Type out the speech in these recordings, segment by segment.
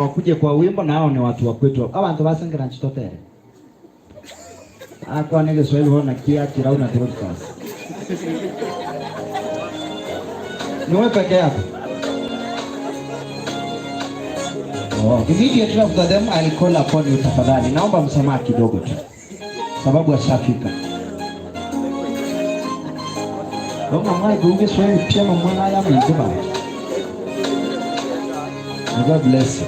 Wakuje kwa wimbo na hao ni watu wa kwetu. Abanto ba Sengeranchi totere. Akwane Egeswahili bono naki akira una broadcast. Niwe peke yako. Oh, immediately after them I'll call upon you tafadhali. Naomba msamaha kidogo tu. Sababu ashafika. Bonga mwa kuuge Swahili pia mwana ya mzima. May God bless you.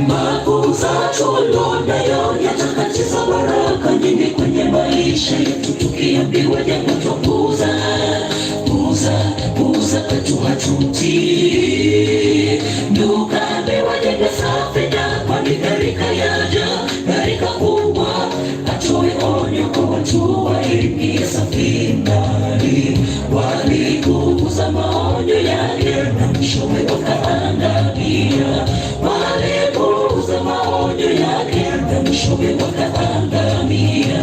Makuza tulionayo yatakatiza baraka nyingi kwenye maisha yetu, tukiambiwa jambo twapuuza, puuza, puuza, kwetu hatutii. Tukaambiwa jenga safina, kwani gharika yaja, gharika kubwa, atoe onyo kwa watu waingie safinani. Walipuuza maonyo yake na mwishowe wakaangamia. Walipuuza maonyo yake na mwishowe wakaangamia.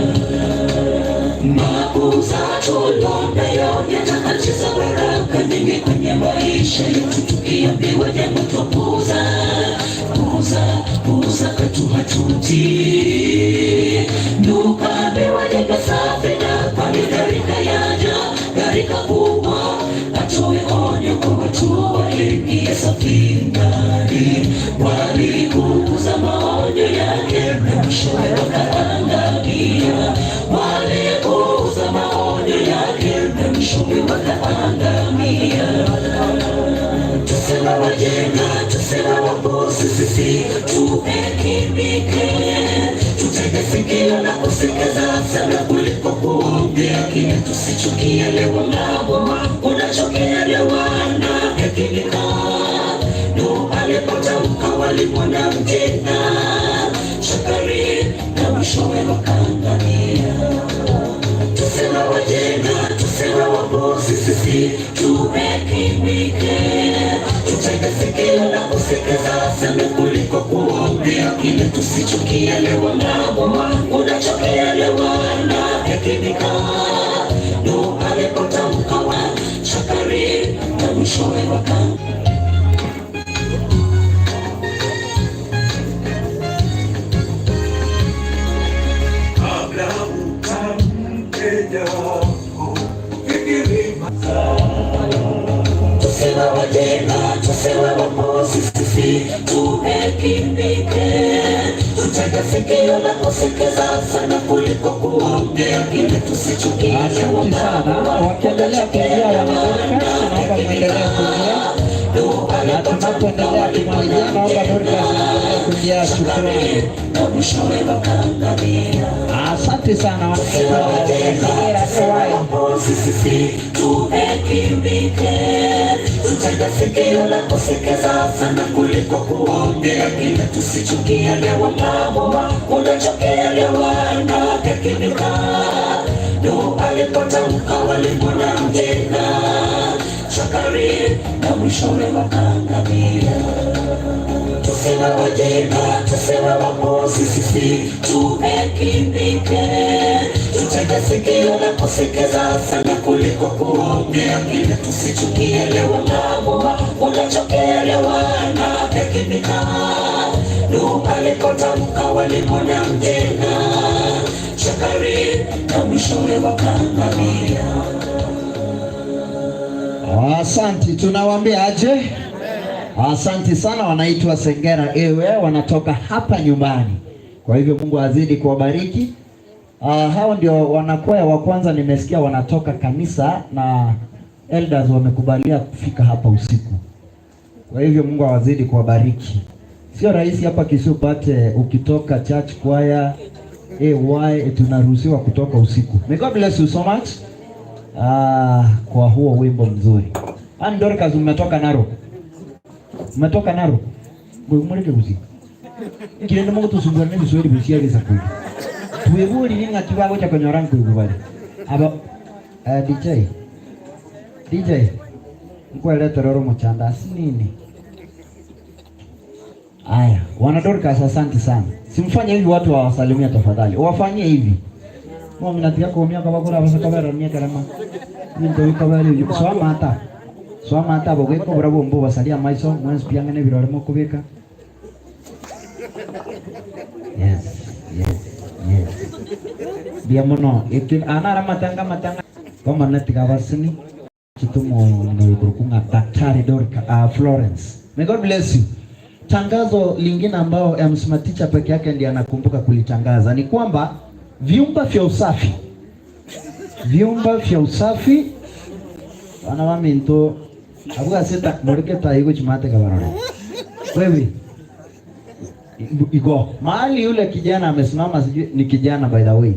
Makuza tulionayo yatakatiza baraka nyingi kwenye maisha yetu, tukiambiwa jambo twapuuza, puuza, puuza, katu hatutii. Tukaambiwa jenga safina, kwani gharika yaja, gharika kubwa, atoe onyo kwa watu waingie safinani. Walipuuza maonyo yake na mwishowe wakaangamia. Walipuuza maonyo yake na mwishowe wakaangamia. Tusiwe wajinga, tusiwe wapuuzi, sisi tuhekimike, tutege sikio na kusikiza sana kuliko kuongea kile tusichokielewa. Nabo unachokielewa na hekimika. Nuhu alipotamka walimwona mjinga, shakari na mwishowe wakaangamia. Tusiwe wajinga, tusiwe wapuuzi, sisi tuhekimike, tutege sikio na kusikiza sana kuliko kuongea kile tusichokielewa. Nabo unachokielewa na hekimika. Nuhu alipotamka wa shakari na mwishowe wakaangamia. Kabla utamke jambo, fikiri Tusiwe wajinga, tusiwe wapuuzi, sisi tuhekimike, tutege sikio na kusikiza sana kuliko kuongea kile tusichokielewa. Asante sana. Wakiendelea kuingia wana Dorcas, naomba muendelee kuingia. Na tunapoendelea kumalizia, naomba Dorcas endelee kuingia. Shukrani. Na mwishowe wakaangamia. Asante sana Tusiwe wajinga, tusiwe wapuuzi, sisi tuhekimike, tutege sikio na kusikiza sana kuliko kuongea kile tusichokielewa. Mambo unachokielewa na hekimika. Nuhu alipotamka walimwona mjinga, chakari na mwishowe wakaangamia. Tusiwe wajinga, tusiwe wapuuzi, sisi tuhekimike, tutege sikio na kusikiza sana kuliko kuongea kile tusichokielewa. Mambo unachokielewa na hekimika. Nuhu alipotamka walimwona mjinga, chakari na mwishowe wakaangamia. Asante, tunawaambia aje? Asante sana, wanaitwa Sengera Ewe, wanatoka hapa nyumbani. Kwa hivyo Mungu azidi kuwabariki. Uh, hao ndio wanakwaya wa kwanza nimesikia wanatoka kanisa na elders wamekubalia kufika hapa usiku. Kwa hivyo Mungu awazidi kuwabariki. Sio rahisi hapa Kisii upate ukitoka church choir AY tunaruhusiwa kutoka usiku. May God bless you so much. Ah, kwa huo wimbo mzuri. Ani Dorcas umetoka Narok? Umetoka Narok? Ngwe gusi. Kirende mungu tusumbua ne Kiswahili busia gisa kweli. Tueburi ninga kibago cha konyora nkuigubali. Aba uh, DJ. DJ. Nkueleta roro muchanda nini? Aya, wana Dorcas asante sana. Simfanye hivi watu wawasalimia tafadhali. Wafanyie hivi. Omong'ina tiga koumia okoboko orabase kobererania ekerema. Ebinto bikobera ebio. Soa amato aa. Soa amato aba obeke oborabu obo mbobasaria amaiso, mwensi pi ang'e nebirore mokobeka. Yes, yes, yes. Mbuya mono. Eke aya naro amatanga amatanga. Omonene tiga abaseni. Chitumo noyokorokwa ng'a Daktari Dorika, ah, Florence. May God bless you. Tangazo lingine ambao MC Maticha peke yake ndiye anakumbuka kulitangaza ni kwamba vyumba vya usafi, vyumba vya usafi bana baminto abwo ase ta moreke tai gochimate kabarore wewe igo mahali yule kijana amesimama, sijui ni kijana by the way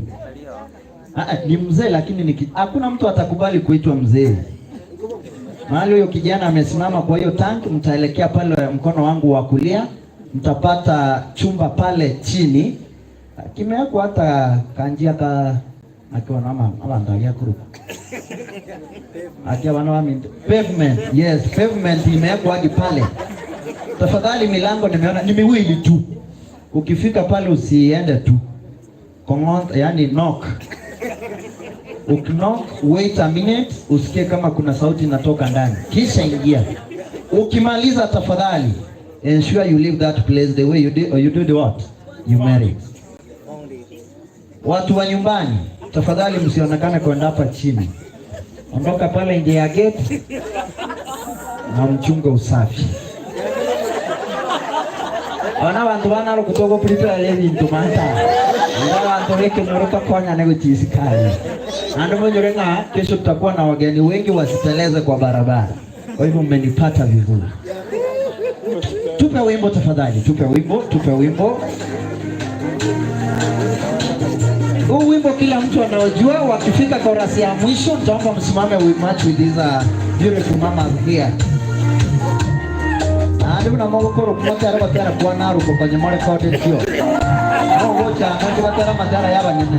Ah, ah, ni mzee lakini ni hakuna mtu atakubali kuitwa mzee. Mahali huyo kijana amesimama kwa hiyo tank, mtaelekea pale mkono wangu wa kulia, mtapata chumba pale chini kimewekwa hata kanjia ka akiwa nama abandalia kuruka akiwa wana wa pavement, yes, pavement imewekwa hadi pale. Tafadhali, milango nimeona ni miwili tu, ukifika pale usiende tu Kong'ot, yani knock. Ukiknock, wait a minute, usikie kama kuna sauti inatoka ndani, kisha ingia. Ukimaliza tafadhali ensure you leave that place the way you did, or you did what you married. Watu wa nyumbani, tafadhali msionekane kwenda hapa chini, ondoka pale nje ya gate na mchunge usafi. Bono abanto banare gotoka prepare ebinto manta. Igo abanto b'ekenyoro tokonyane gochia isiko aria. Naende monyore ng'a kesho tutakuwa na wageni wengi wasiteleze kwa barabara. Kwa hivyo mmenipata vizuri. Tupe wimbo tafadhali, tupe wimbo, tupe wimbo. Huu wimbo kila mtu anaojua. Wakifika korasi ya mwisho, nitaomba msimame, we march with these beautiful mamas here. Naende buna mogokorokwa motera gotera kwa Naruko konye morekodetio. Mogocha moche gotera amatera y'abanyene.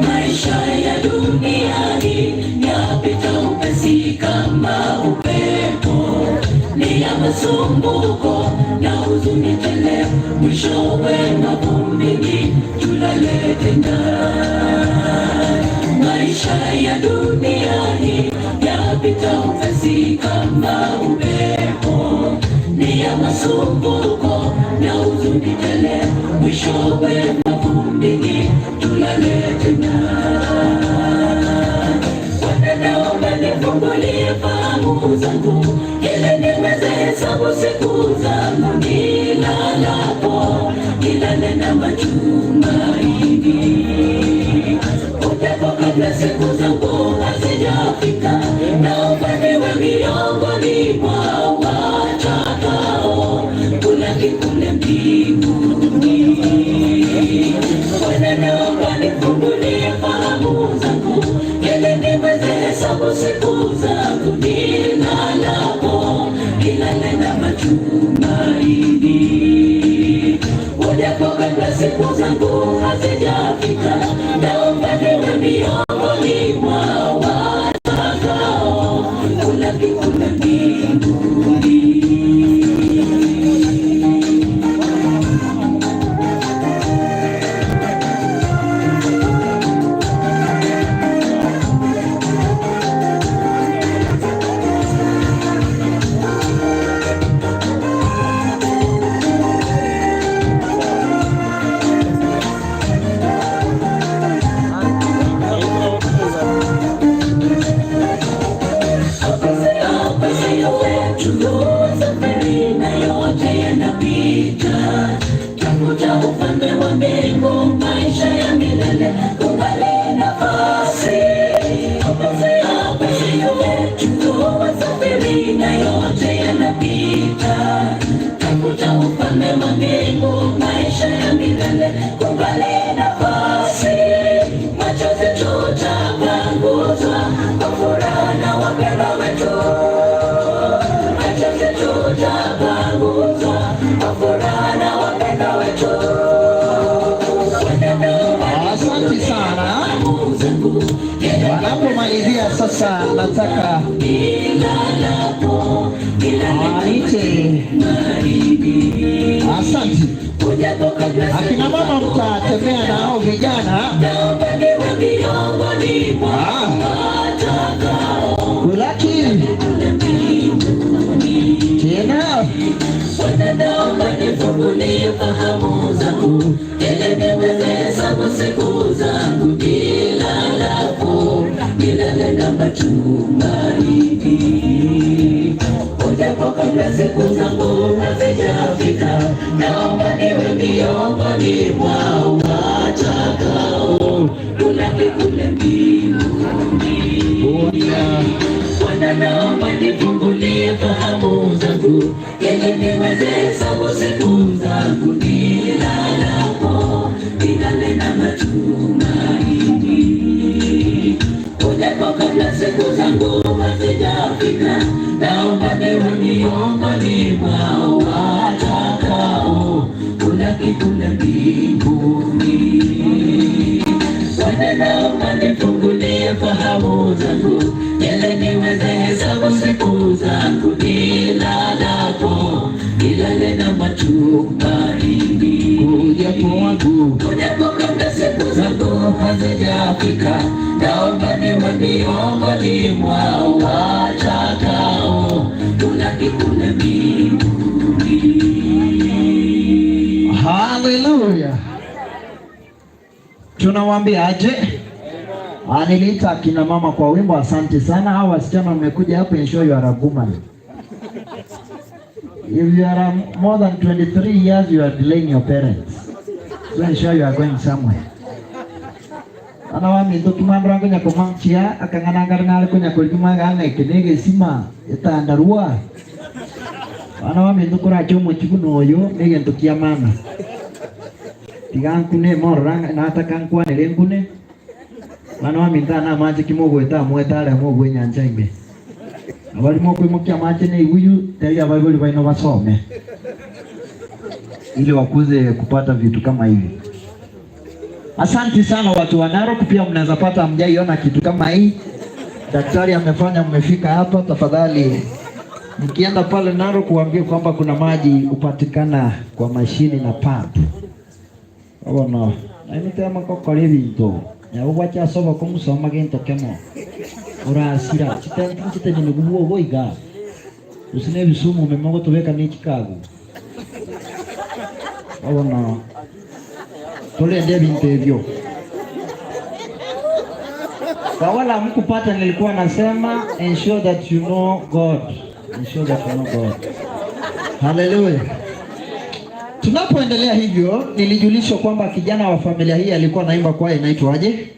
Maisha ya duniani yapita upesi kama upepo, ni ya masumbuko na huzuni tele, mwishowe mavumbini tulale tena. Maisha ya duniani yapita upesi kama upepo, ni ya masumbuko na huzuni tele, mwishowe mavumbini tulale tena. Bwana naomba nifungulie fahamu zangu, ili niweze hesabu siku zangu, nilalapo nilale na matumaini. Upepo kabla siku zangu hazijafika, naomba niwe miongoni mwa watakao kulaki kule mbinguni. Bwana naomba nifungulie fahamu zangu, ili niweze hesabu siku zangu, nilalapo nilale na matumaini. Ujapo kabla siku zangu hazijafika, naomba niwe miongoni mwa watakao kulaki kule mbinguni. Safari na yote yanapita, tafuta ufalme wa mbingu, maisha ya milele kungali nafasi. Safari na yote yanapita, tafuta ufalme wa mbingu, maisha ya milele kungali nafasi. Machozi tutapanguzwa kwa furaha na wapendwa wetu machozi tutapanguzwa kwa furaha na wapendwa wetu. Asante sana. Wanapomalizia sasa, nataka aniite. Asante. Akina mama mtatembea na hao vijana. Ah. Kulaki tena Kuja kwangu Haleluya. Tunawaambia aje? Ah, niliita akina mama kwa wimbo, asante sana. Hawa wasichana wamekuja hapa, ensure you are a woman. If you are more than 23 years, you are delaying your parents. So ensure you are going somewhere. Ana wa minto kimandra kunya komangchia akangana ngarnal kunya kulimaga kinege sima etandarua. Ana wa minto kuracho mochikuno oyo negento kia mama. Tiga nkune morora nataka nkwanere nkune. Bana wa minto na amache kimogweta amwetare amogwe nyancha ime. Abari mokwimokia amache ne iguyu teri abaibori baino basome ili wakuze kupata vitu kama hivi. Asante sana watu wa Narok, pia mnaweza pata hamjaiona kitu kama hii. Daktari amefanya mmefika hapa, tafadhali mkienda pale Narok waambie kwamba kuna maji hupatikana kwa mashini na pump. Obono naimite makokora ebinto nabo gwachasoba komusoma gento kemo orasira chitenti chitenene gubwo oboiga gose na ebisumu memo gotobeka na echikago obono torende ebinto ebio. Kwa wala hamkupata, nilikuwa nasema ensure that you know God. Ensure that you know God. Hallelujah. Tunapoendelea hivyo, nilijulishwa kwamba kijana wa familia hii alikuwa anaimba kwaya inaitwaje?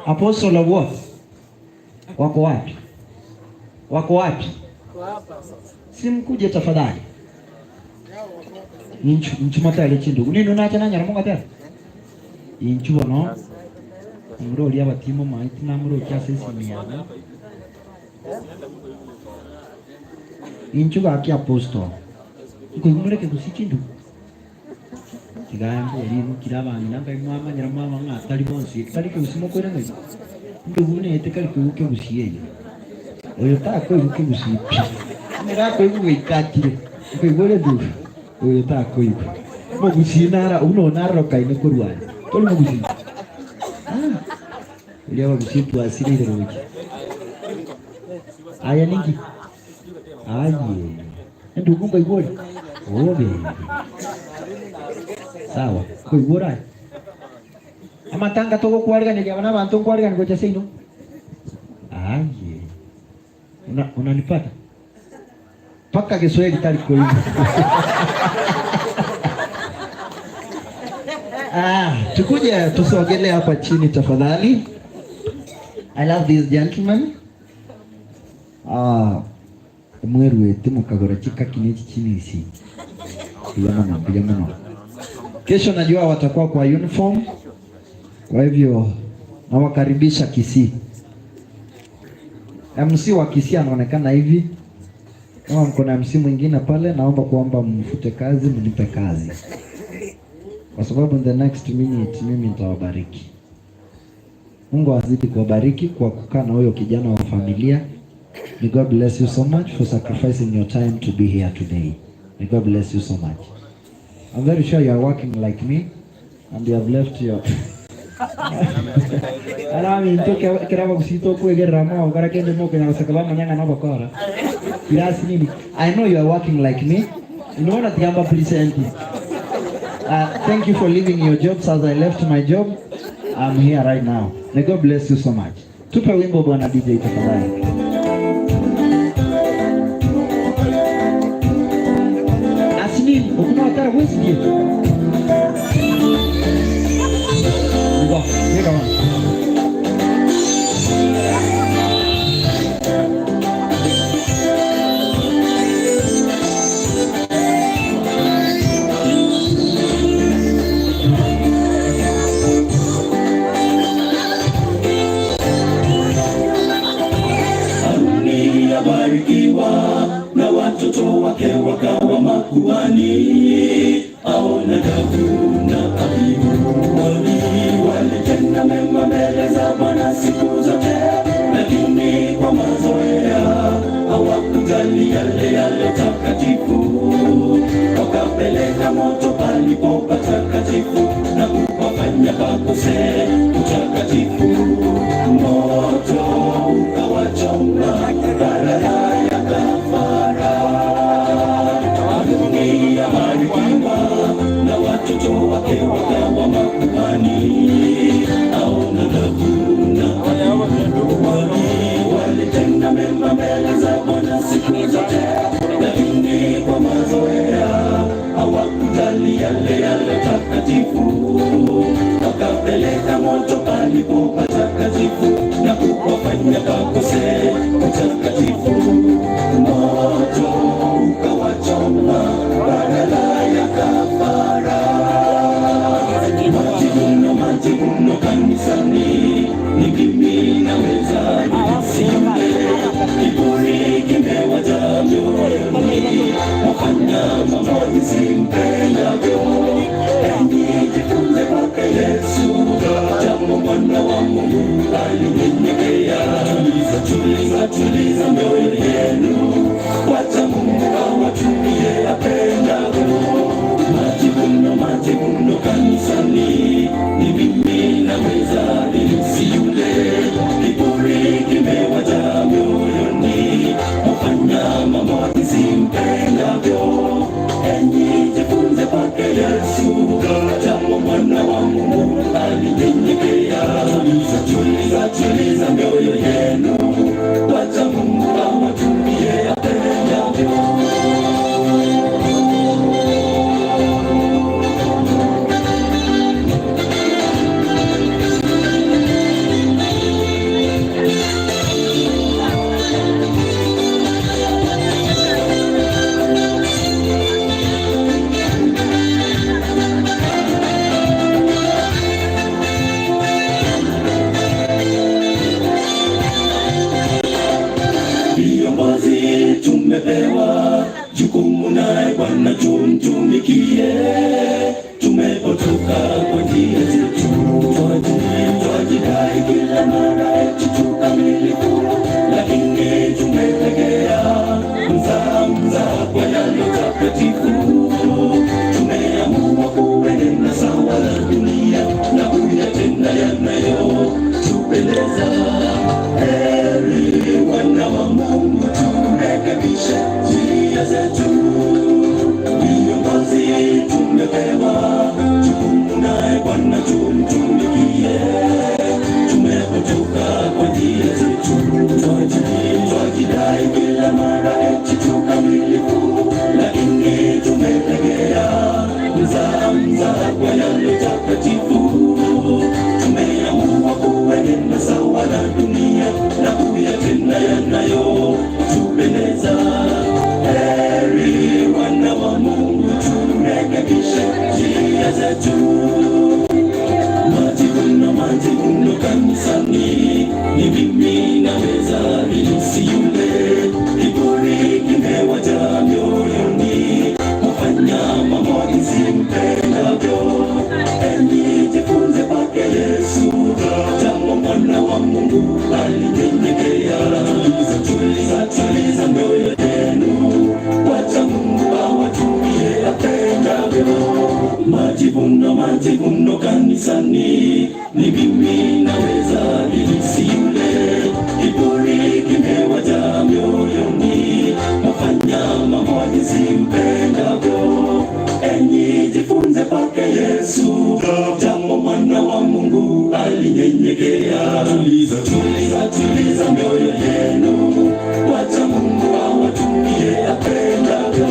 Apostle of what? Wako wapi? Wako wapi? Simkuje tafadhali. Inchu inchu matale chindu. Nini unacha nanya munga tena? Inchu no. Murori abatimo maiti na muro kiasi simia. Inchu gaki apostle. Nkuimureke kusichindu. Tigambo eri kirabani nanga mwamanyira mwama ng'atari bonsi tari kusimo kwera ngai. Ndubune etekari kubuke busiye. Oyo takoibuke busipi. Nerakoibuke ikatire. Nkoibore du. Oyo takoibu. Mogusinara uno narroka ine kurwana. Tori mogusi. Ah. Ulia bagusitu asiri roji. Aya ningi. Aye. Ndugu ngoibore. Obe. Sawa. Koibora. Amatanga togokwarigania abana abantu nkwarigania gocha seino. Aye. Una unanipata? Paka Kiswahili tari kwa Ah, tukuje tusogelee hapa chini tafadhali. I love these gentlemen. Ah, mwerwe timukagora chika kinechi chini isi. Pia muno. Kesho najua watakuwa kwa uniform. Kwa hivyo nawakaribisha Kisii. MC wa Kisii anaonekana hivi. Kama mko na MC mwingine pale, naomba kuomba mfute kazi, mnipe kazi, kwa sababu in the next minute mimi nitawabariki. Mungu azidi kuwabariki kwa kukaa na huyo kijana wa familia. May God bless you so much for sacrificing your time to be here today. May God bless you so much. I'm very sure you are working like me and you have left your Ara aminto ekero abagusii tokwegerera amo ogokora kende mokonyara goseka bamanya ng'a nobokora. Kirasi nini? I know you are working like me. Inwe bono tiga mba present. Thank you for leaving your jobs as I left my job. I'm here right now. May God bless you so much. Tupe wimbo bwana DJ tafadhali. Asmin, okuna watara wesigie. Ngo, yeka wana. Haruni abarikiwa na watoto wake wakawa makuhani, ao Nadabu na Abihu walitenda mema mbele za Bwana siku zote, lakini kwa mazoea hawakujali yale yale takatifu, wakapeleka moto palipo patakatifu na kupafanya pakose utakatifu. Moto ukawachoma badala ya kafara. Haruni abarikiwa na watoto wake wakawa makuhani, ao Nadabu na Abihu walitenda mema mbele za Bwana siku zote, lakini kwa mazoea hawakujali yale yale takatifu, wakapeleka moto palipo patakatifu na kuwafanya pakose utakatifu. Moto ukawachoma badala ya kafara. Majivuno, majivuno kanisani, ni mimi naweza nisiende. Kiburi kimewajaa mioyoni, wafanya mambo nisimpendavyo. Enyi jifunze kwake Yesu, japo mwana wa Mungu alinyenyekea. Tuliza, tuliza, tuliza mioyo yenu, wacha Mungu awatumie apendavyo. Majivuno, majivuno kanisani, ni mimi naweza, si yule. Kiburi kimewajaa mioyoni, wafanya mambo nisimpendavyo. Enyi jifunze kwake Yesu, japo mwana wa Mungu alinyenyekea. Tuliza, tuliza, tuliza mioyo yenu, wacha Mungu awatumie apendavyo. Viongozi tumepewa jukumu naye Bwana tumtumikie. Tumepotoka kwa njia zetu, twajidai kila mara eti tu kamilifu, lakini tumelegea mzaha mzaha kwa yaliyo takatifu. Tumeamua kuenenda sawa na dunia na kuyatenda yanayotupendeza. Heri wana wa Mungu, turekebishe njia zetu. Viongozi tumepewa jukumu naye Bwana tumtumikie. Tumepotoka kwa njia zetu, twajidai kila mara eti tu kamilifu, lakini tumelegea mzaha mzaha kwa yale takatifu. Tumeamua kuenenda sawa na dunia na kuyatenda yanayotupendeza. Heri wana wa Mungu, turekebishe njia zetu. Majivuno, majivuno kanisani, ni mimi naweza, si yule. Kiburi kimewajaa mioyoni, wafanya mambo nisimpendavyo. Enyi jifunze kwake Yesu, japo mwana wa Mungu alinyenyekea. Tuliza, tuliza, tuliza mioyo yenu, wacha Mungu awatumie apendavyo. kanisani, ni mimi naweza ili si yule. Kiburi kimewajaa mioyoni, mwafanya mambo jinsi mpendavyo. Enyi jifunze kwake Yesu, japo mwana wa Mungu alinyenyekea. Tuliza, tuliza, tuliza mioyo yenu, wacha Mungu awatumie apendavyo.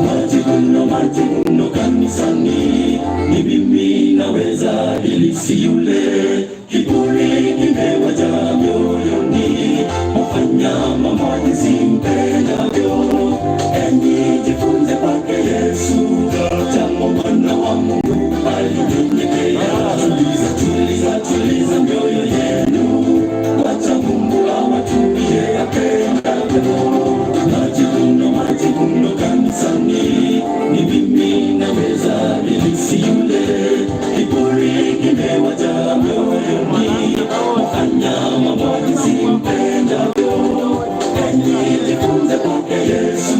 Majivuno, majivuno kanisani, ni mimi naweza ili si yule. Kiburi kimewajaa mioyoni, mwafanya mambo jinsi mpendavyo. Enyi jifunze kwake Yesu, japo mwana wa Mungu alinyenyekea. Tuliza, tuliza, tuliza mioyo yenu, wacha Mungu awatumie apendavyo. Majivuno, majivuno kanisani, ni mimi naweza ili si yule. Kiburi kimewajaa mioyoni, mwafanya mambo jinsi mpendavyo. Enyi jifunze kwake Yesu,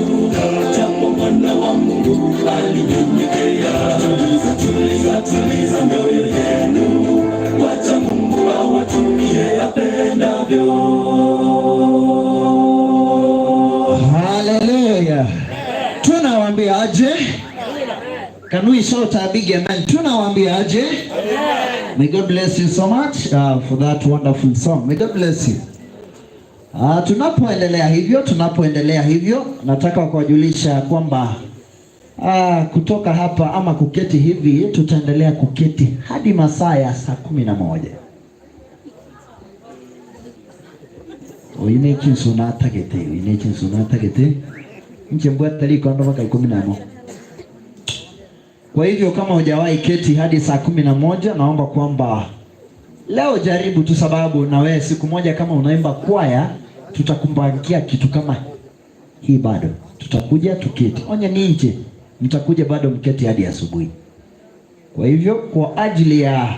japo mwana wa Mungu alinyenyekea. Tuliza, tuliza, tuliza mioyo yenu, wacha Mungu awatumie apendavyo. Hallelujah. Tunawaambia aje? Can we shout a big amen? Tunawaambia aje? May God bless you so much for that wonderful song. May God bless you. Tunapoendelea hivyo, nataka kuwajulisha kwamba kutoka hapa ama kuketi hivi, tutaendelea kuketi hadi masaa ya saa 11. Oine chinsu natagete, oine chinsu natagete. Nche mbwata liko mpaka 11. Kwa hivyo kama hujawahi keti hadi saa 11, naomba kwamba leo jaribu tu, sababu na wewe siku moja kama unaimba kwaya tutakumbangia kitu kama hii, bado tutakuja tuketi. Onye ni nje, mtakuja bado mketi hadi asubuhi. Kwa hivyo kwa ajili ya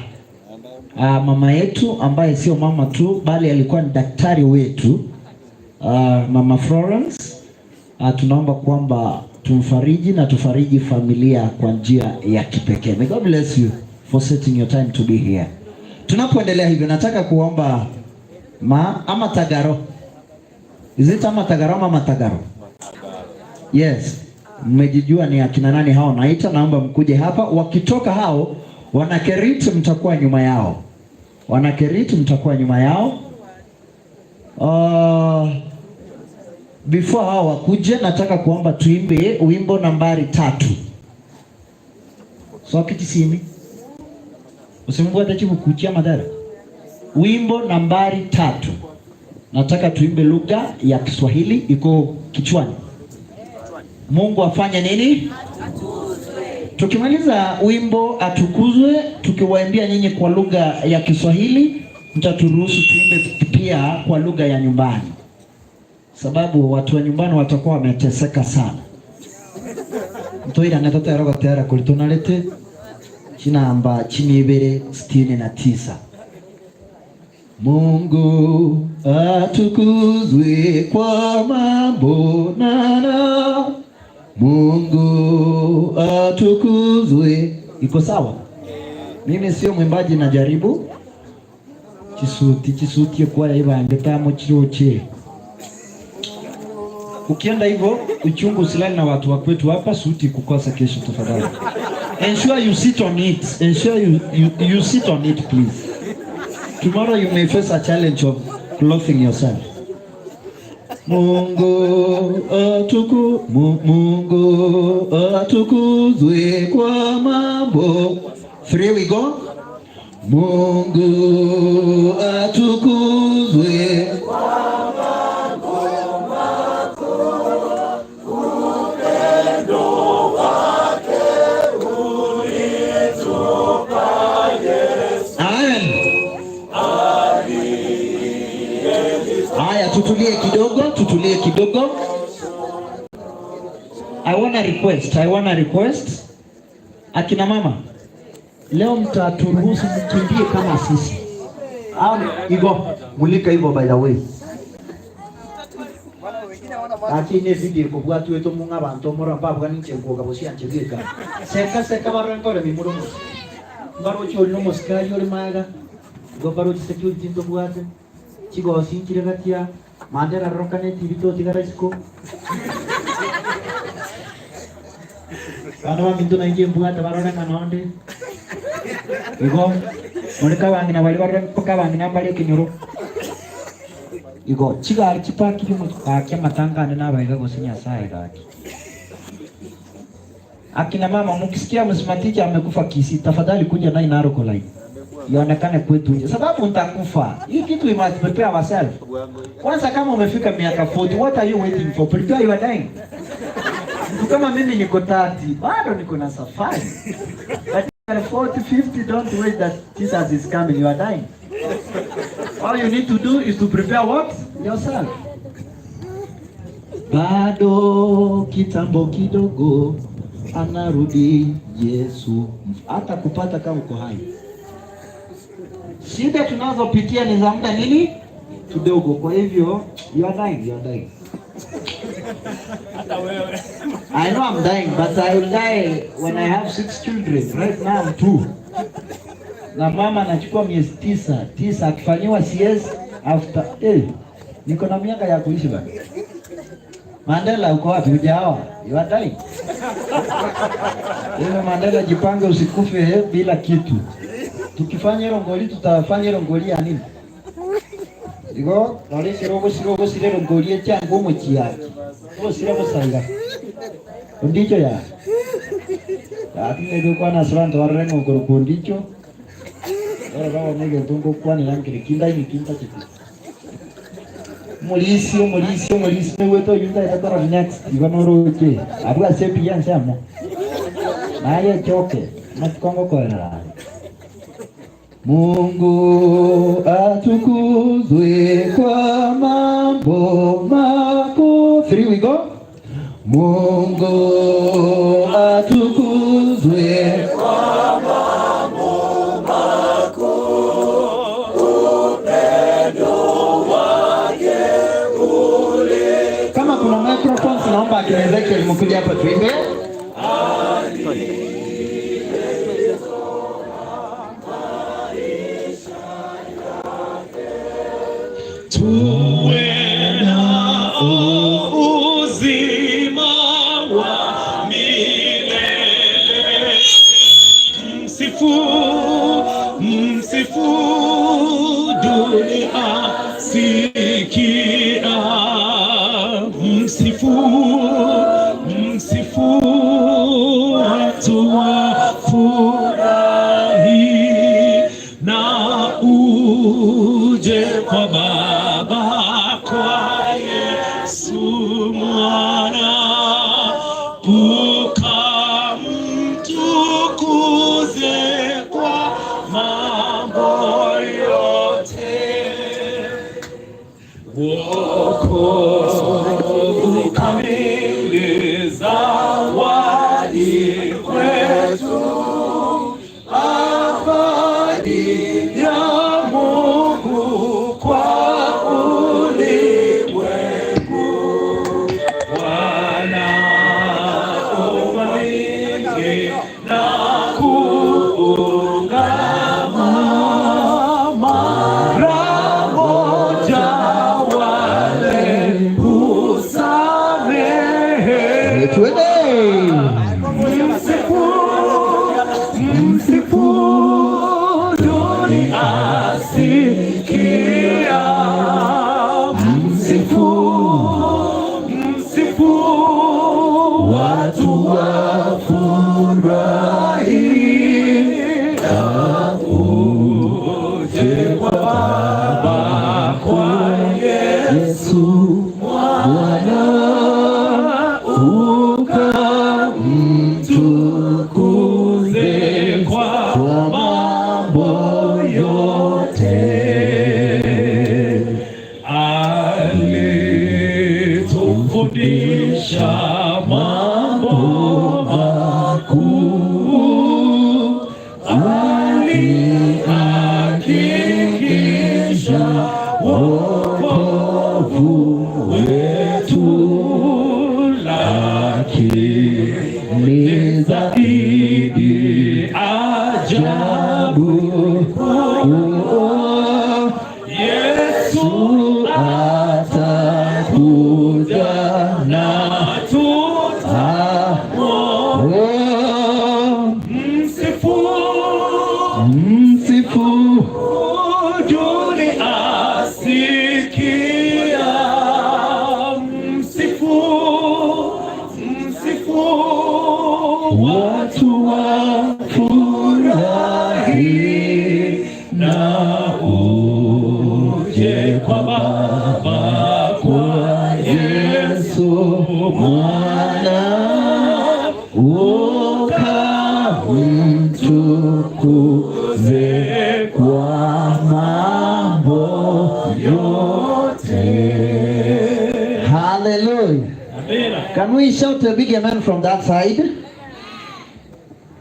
mama yetu ambaye sio mama tu bali alikuwa ni daktari wetu Mama Florence, tunaomba kwamba tumfariji na tufariji familia kwa njia ya kipekee. May God bless you for setting your time to be here. Tunapoendelea hivyo, nataka kuomba ma ama tagaro. Is it ama tagaro ama matagaro? Yes. Mmejijua ni akina nani hao naita, naomba mkuje hapa. Wakitoka hao wanakerit, mtakuwa nyuma yao. Wanakerit mtakuwa nyuma yao. Before hao wakuje, nataka kuomba tuimbe wimbo nambari 3. So kitisimi. Usimwambie atachi kuchia madhara. Wimbo nambari 3. Nataka tuimbe lugha ya Kiswahili iko kichwani. Mungu afanye nini? Tukimaliza wimbo atukuzwe, tukiwaimbia nyinyi kwa lugha ya Kiswahili, mtaturuhusu tuimbe pia kwa lugha ya nyumbani, sababu watu wa nyumbani watakuwa wameteseka sana. Mtoira netata rogo tera kulitonalete chinamba chimibere 69. Mungu atukuzwe kwa mambo nana. Mungu atukuzwe. Iko sawa? Mimi sio mwimbaji, najaribu. Chisuti, chisuti kwa ibange tamo chiroche. Ukienda hivyo uchungu usilale na watu wa kwetu hapa, suti kukosa kesho tafadhali. Ensure you sit on it. Ensure you sit on it please. Tomorrow you may face a challenge of clothing yourself. Mungu atuku, Mungu atukuzwe kwa mambo. 3 we go. Mungu atukuzwe kwa mambo makuu, upendo wake ulitupa Yesu. Amen. Haya, tutulie kidogo, tutulie kidogo. I wanna request, I wanna request. Akina mama, leo mtaturuhusu mkimbie kama sisi. Au hivyo, mulika hivyo by the way. Lakini video kubwa tu eto munga bantu mora mbabu ninche kuoga bosia nchegeka. Seka seka barrenkore mi muro. Mbaroche oria nomosikari ore magega, igo mbaroche security ntobwate, chigosi nchire gati aa, Mandela rorokana etibi totigara isiko. Abana baminto nainche mbwate barore ng'a nonde igo, more kabang'ina baria barore mpaka abang'ina mbare ekenyoro. Igo chigari chipakire omochie gaki amatanga ane nabaiga gose Nyasaye gaki. Akina mama mukisikia msimaticha amekufa Kisii tafadhali kuja nai Narok line ionekane kwetu nje sababu nitakufa hii kitu we must prepare ourselves kwanza kama umefika miaka 40 what are you waiting for prepare your dying mtu kama mimi niko 30 bado niko na safari but you are 40 50 don't wait that Jesus is coming you are dying all you need to do is to prepare what yourself Bado kitambo kidogo anarudi Yesu, hata kupata kama uko hai. Shida tunazopitia ni za muda nini kidogo, kwa hivyo you are dying, you are dying. I know I'm dying, but I will die when I have six children. Right now I'm two. Na mama anachukua miezi tisa akifanyiwa CS after eh, niko na miaka ya kuishi bana. Mandela uko wapi? Hujaoa? You are dying. Wewe Mandela, jipange usikufe bila kitu. Tukifanya hilo ngoli tutafanya hilo ngoli ya nini? Igo norekere ogosira ogosira erongori echango omochiaki. Ogosira bosaiga. Ondicho ya. Gaki ng'aite gokwana ase abanto barore ng'a okorokwa ondicho. Barore bono egento ngokwanera nkere kindaini kintacheti. Omorisia, omorisia, omorisia naigwete oyio ntaete korora next, igo noroche abwo ase epi y'ensemo. Naye echoke, amatuko ngokoerera are. Mungu atukuzwe kwa mambo makuu. Three we go. Mungu atukuzwe kwa mambo makuu, upendo wake ule. Kama kuna microphones naomba akina Ezekiel mkuje hapa tuimbe. Tuwe nao uzima wa milele. Msifu, msifu, dunia sikia. Msifu, msifu, watu wafurahi na uje kwa Baba, kwa Yesu Mwana, ukamtukuze kwa mambo yote. Wokovu kamili zawadi kwetu, ahadi ya Mungu kwa ulimwengu. Wanaoamini na kuungama mara moja wale husamehe. Twende. Msifu, msifu, dunia sikia. Msifu, msifu, watu wafurahi. Na uje kwa Baba, kwa Yesu Mwana, ukamtukuze kwa mambo yote. Yesu atakuja na tuta oh, Msifu msifu Juni asikia, msifu, msifu, watu wafurahi na uje kwa Baba kwa Yesu mwana ukamtukuze kwa mambo yote. Hallelujah. Amina. Can we shout a big amen from that side?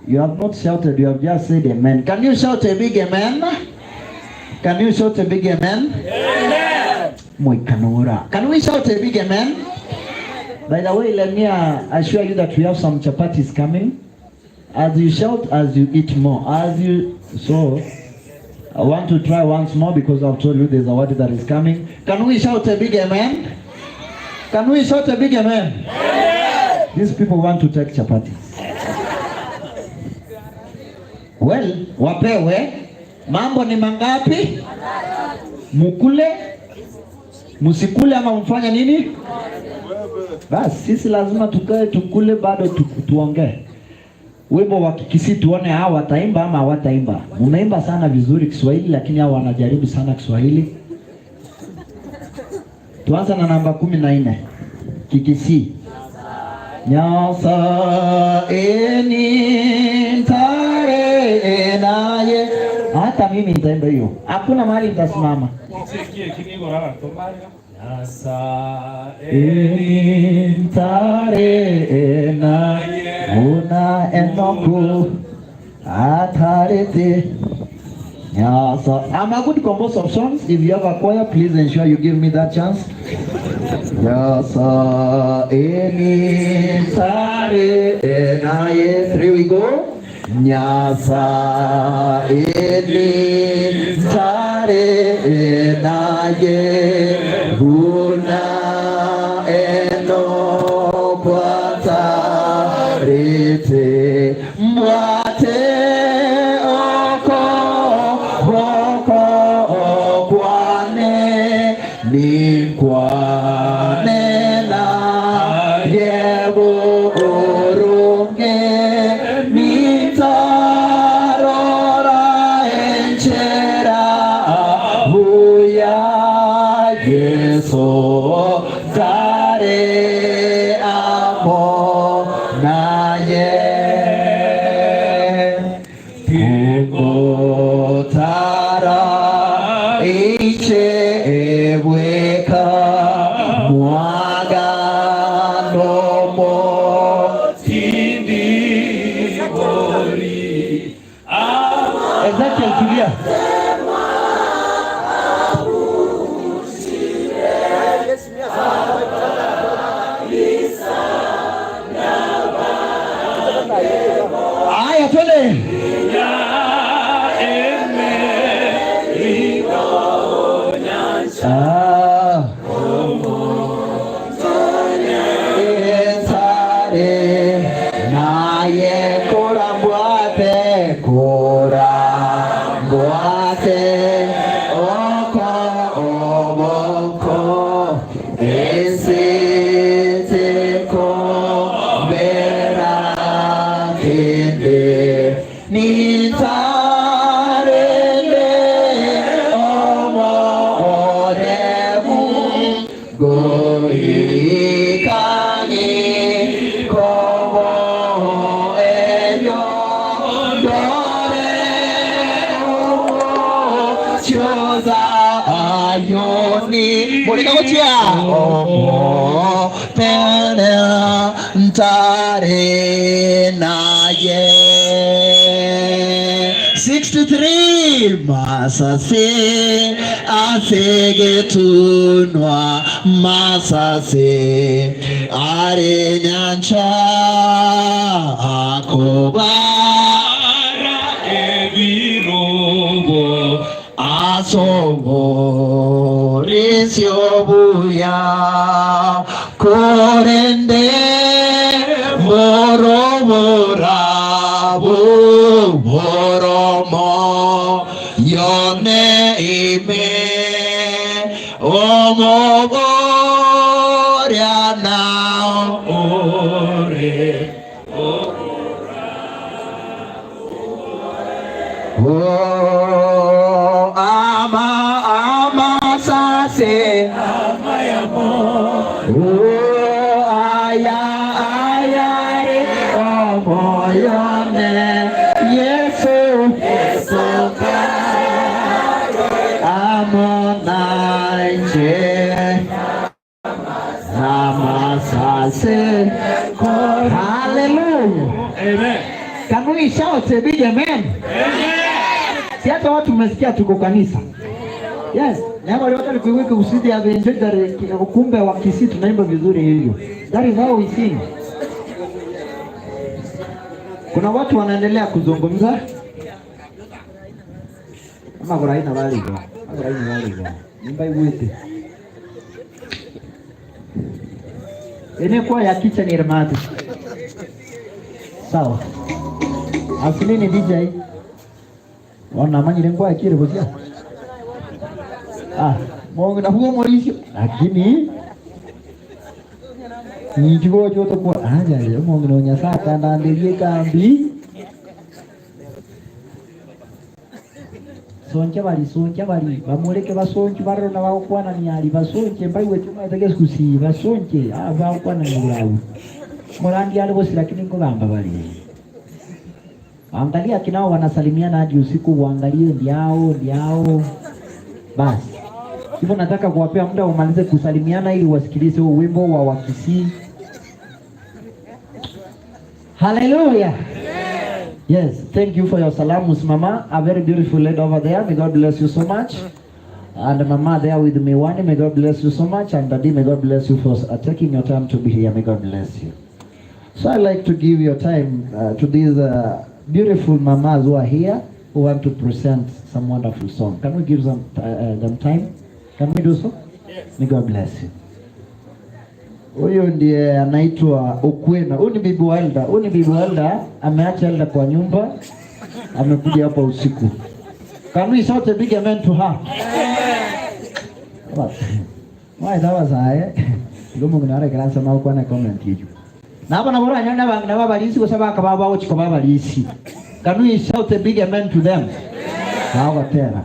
You have not shouted, you have just said amen. Can you shout a big amen? Can you shout a big amen? Amen. Moikanora. Can we shout a big amen? By the way, let me assure you that we have some chapatis coming. As you shout, as you eat more. As you so I want to try once more because I've told you there's a word that is coming. Can we shout a big amen? Can we shout a big amen? These people want to take chapatis. Well, wapewe. Mambo ni mangapi? Mukule, msikule ama mfanye nini? Basi sisi lazima tukae tukule, bado tu, tuongee wimbo wa Kikisii tuone hao wataimba ama hawataimba. Unaimba sana vizuri Kiswahili, lakini hao wanajaribu sana Kiswahili. Tuanza na namba 14 Kikisii. Nyasa eni ntare naye. Hata mimi nitaimba hiyo, hakuna mahali nitasimama. Nasa Eni ntare naye una enoku atarete. Yeah, so I'm a good composer of songs. If you have a choir, please ensure you give me that chance. Nyasa eni ntare naye. Three we go. Nyasa eni ntare naye una eno kwatarete mwate oko boko kwane nikwane na yebo orunge nitarora enchera buya Yesu tare amo naye Kungotara iche ebweka mwaga nomo tindi ori Ezekiel tulia. Haya, twende. ya eme Ah. Esare naye korambwate korambwate oko oboko esiteko bera kende nitarende omo odemu goikani komo ebyo dore choza ayoni molikagochia omo tere ntare naye 63 masase asegetunwa masase are nyancha akoba ara ebiro. As'oborisia obuya, korende mboroborabu boromo yone ime, omoboria nao ore. Oh, ama amasase Oh, aya ayare omoyone Yesu amo nainche Amasase. Hallelujah. Amen. Can we shout a big amen? Si hata watu mmesikia tuko kanisa. Yes, na wale watu walikuweka usidi ya enjoy kumbe wa Kisii tunaimba vizuri hivyo. That is how we sing. Kuna watu wanaendelea kuzungumza. Amagoro aina baligo. Amagoro aina baligo. Nyumba igwete. Ene kwa ya kitchen irmati. Sawa. Asilini DJ. Ona manyire ngwa kire bosia. Ah, mongo na huo morisio. Lakini nikigo joto kwa aja ya mongo no nyasaka ndanderie kambi. Sonche bari sonche bari bamureke basonche barona bagokwanania ari basonche mbaigwete omanyete gesikusi basonche aa bagokwanania burabu morandi are gose lakini nkogamba bari angalia kinao wanasalimiana hadi usiku uangalie ndiao ndiao basi hivyo nataka kuwapea muda umalize kusalimiana ili wasikilize huu wimbo wa Wakisii. Hallelujah. Yes, thank you for your salamus, Mama. A very beautiful lady over there. May God bless you so much. And Mama there with Miwani, may God bless you so much. And Daddy, may God bless you for taking your time to be here. May God bless you. So I'd like to give your time to these beautiful mamas who are here who want to present some wonderful song. Can we give them time? Can we do so? Yes. May God bless you. Huyu ndiye anaitwa Okwena. Huyu ni bibi wa Elda. Huyu ni bibi wa Elda, ameacha Elda kwa nyumba, amekuja hapa usiku. Can we shout a big amen to her? What? Why that was I? Lumu nare kransa ma ukwana comment yeju. Na hapa nabora nyana bang na babalisi kwa sababu akaba bao chiko babalisi. Can we shout a big amen to them? Hawa tena.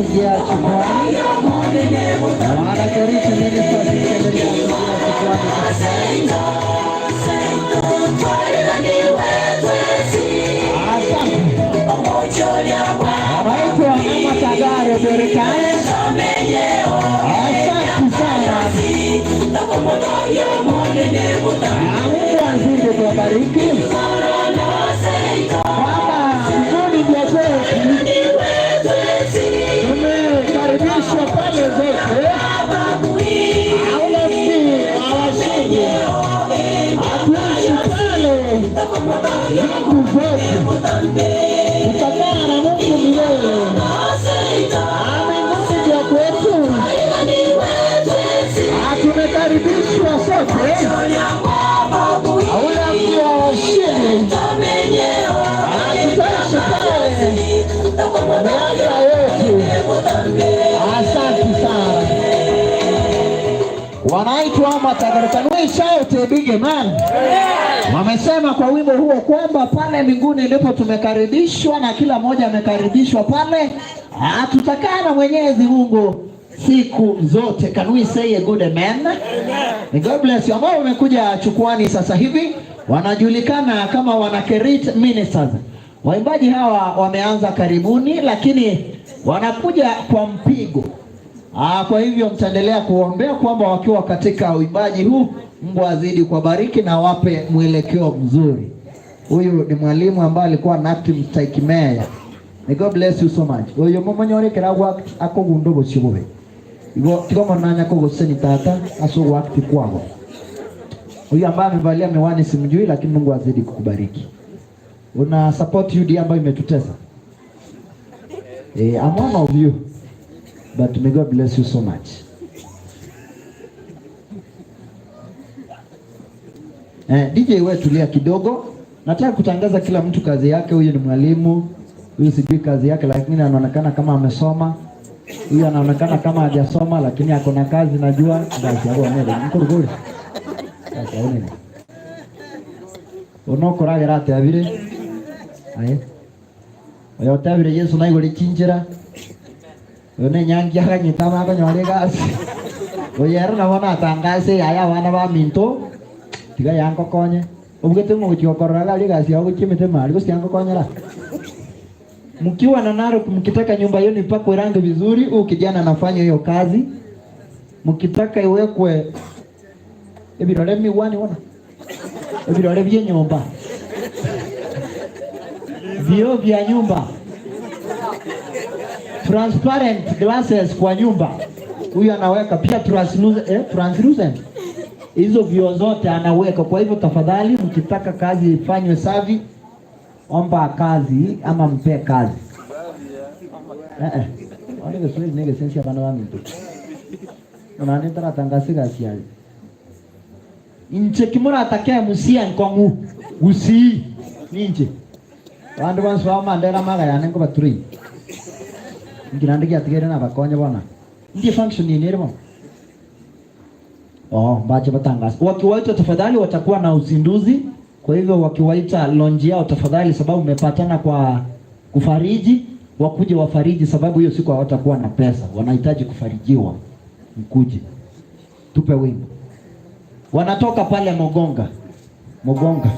kuingia jukwani. Wanakeriti Ministers mkiendelea kuingia jukwani tafadhali. Asante. Anaitwa Mama Tagare Berkane. Asante sana. Na Mungu azidi kuwabariki. Baba, mbinguni ndio kwetu. Tumekaribishwa pale zote. Hauna mti hawashindi. Hatuishi pale siku zote. Tutakaa na Mungu milele. Na mbinguni ndio kwetu. Ah, tumekaribishwa sote. Hauna mti wa washindi. Ah, tutaishi pale miaka yetu. Asante sana. Wanaitwa Matagara. Can we shout a big amen? Wamesema kwa wimbo huo kwamba pale mbinguni ndipo tumekaribishwa na kila mmoja amekaribishwa pale. Ah, tutakaa na Mwenyezi Mungu siku zote. Can we say a good amen? May God bless you. Ambao wamekuja jukwani sasa hivi wanajulikana kama Wanakerit Ministers. Waimbaji hawa wameanza karibuni, lakini wanakuja kwa mpigo. Kwa hivyo mtaendelea kuombea kwamba wakiwa katika uimbaji huu Mungu azidi kuwabariki na wape mwelekeo mzuri. Huyu ni mwalimu ambaye alikuwa na acting mstahiki meya. May God bless you so much. Oyo momonyorekera gwa akogunda obosio bobe. Igo tigo monanya kogoseni tata aso wakati kwabo. Huyu ambaye amevalia miwani simjui, lakini Mungu azidi kukubariki. Una support UD ambayo imetutesa. I'm one of you. But may God bless you so much. DJ wewe tulia kidogo. Nataka kutangaza kila mtu kazi yake. Huyu ni mwalimu, huyu sijui kazi yake, lakini anaonekana kama amesoma. Huyu anaonekana kama hajasoma, lakini ako na kazi najua. Kazi yako nene, mkuruguri. Kazi yako nene. Unokoragera atebire. Aye. Oyo otebire Yesu naigori chinchera. Oyo ne nyangi aganyita bakonyora egasi. Oyo ere nabo natangase yaya abana ba minto tiga yangokonye. Obugete ng'ogochia gokorora gari egasi yao gochia emete mari gose yangokonyera. Mkiwa na Narok mkitaka nyumba yenu ipakwe rangi vizuri, huyu kijana anafanya hiyo kazi. Mkitaka iwekwe ebirore miwani ona. Ebirore bye nyumba. Vioo vya nyumba. Transparent glasses kwa nyumba. Huyu anaweka pia translucent. Hizo vioo zote anaweka. Kwa hivyo tafadhali mkitaka kazi ifanywe safi, omba kazi ama mpe kazi. Wale Kiswahili nige sensi ya bana ba minto. Unani taratangasi gasi yaye. Inche kimura atake musia nkong'u. Gusii ninche. Bandu bonsi ba Mandela magayane ngo baturei. Ngira ndi giatigere na bakonye bona. Ndiye function ni nere bona. Oh, bache batangaza. Wakiwaita tafadhali watakuwa na uzinduzi. Kwa hivyo wakiwaita launch yao tafadhali, sababu mmepatana kwa kufariji, wakuje wafariji, sababu hiyo siku hawatakuwa na pesa, wanahitaji kufarijiwa. Mkuje tupe wimbo. Wanatoka pale Mogonga. Mogonga.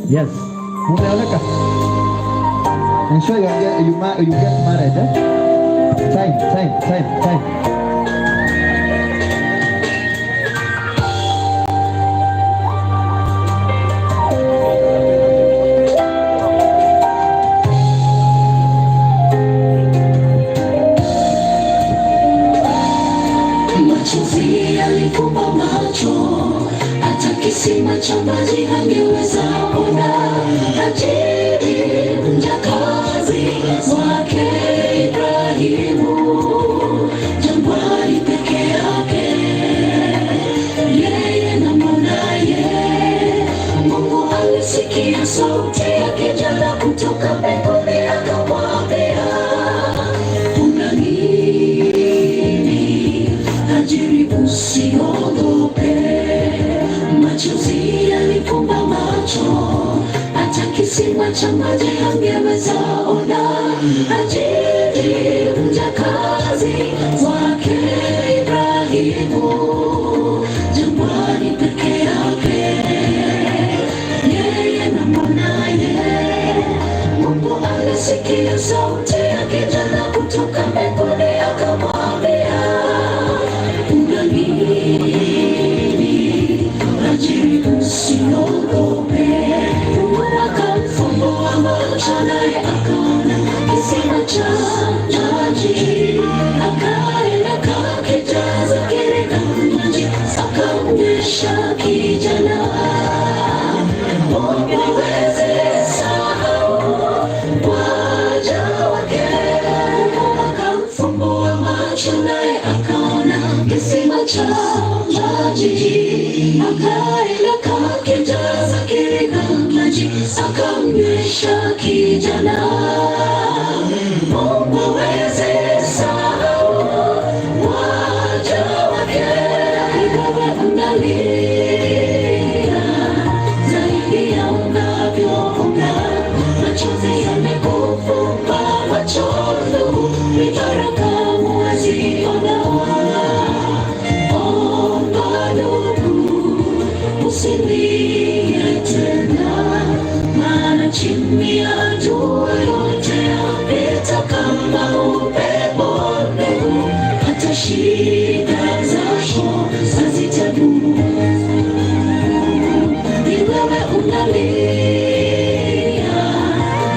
Yes. Mumeoleka. Ensure you get married, eh? Time, time, time, time. Machozi yalifumba macho, hata kisima cha maji hangeweza ona. Hajiri mjakazi wake Ibrahimu, jangwani peke yake, yeye na mwanaye. Mungu alisikia sauti ya kijana kutoka mbinguni, akamwambia, una nini? Hajiri, usiogope. Machozi yalifumba macho, hata kisima cha maji hangeweza ona. Hajiri Hajiri mjakazi wake Ibrahimu jangwani peke yake, yeye na mwanaye. Mungu alisikia sauti ya kijana kutoka mbinguni, akamwambia, una nini Hajiri, usiogope. Mungu akamfumbua macho, naye akaona kisima cha maji, akaenda akakijaza kirika maji, akamnywesha kijana. Mungu hawezi sahau waja wake. Mungu akamfumbua macho, naye akaona kisima cha maji, akaenda akakijaza kirika maji, akamnywesha kijana. Mungu hawezi sahau waja wake. Wewe unalia zaidi ya unavyoona, machozi yamekufumba macho, ndugu, ni baraka huwezi ona. Omba ndugu, usilie tena, maana chini ya jua yote yapita kama upepo, ndugu, hata shida zako hazitadumu. Ni wewe unalia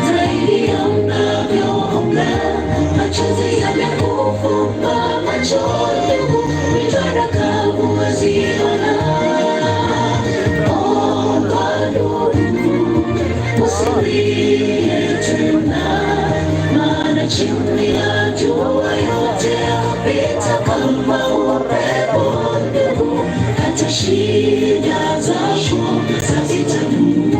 zaidi ya unavyoona, machozi yamekufumba macho, ndugu, ni baraka huwezi ona. Omba ndugu, usilie tena, maana chini ya jua yote yapita kama upepo, ndugu, hata shida zako hazitadumu.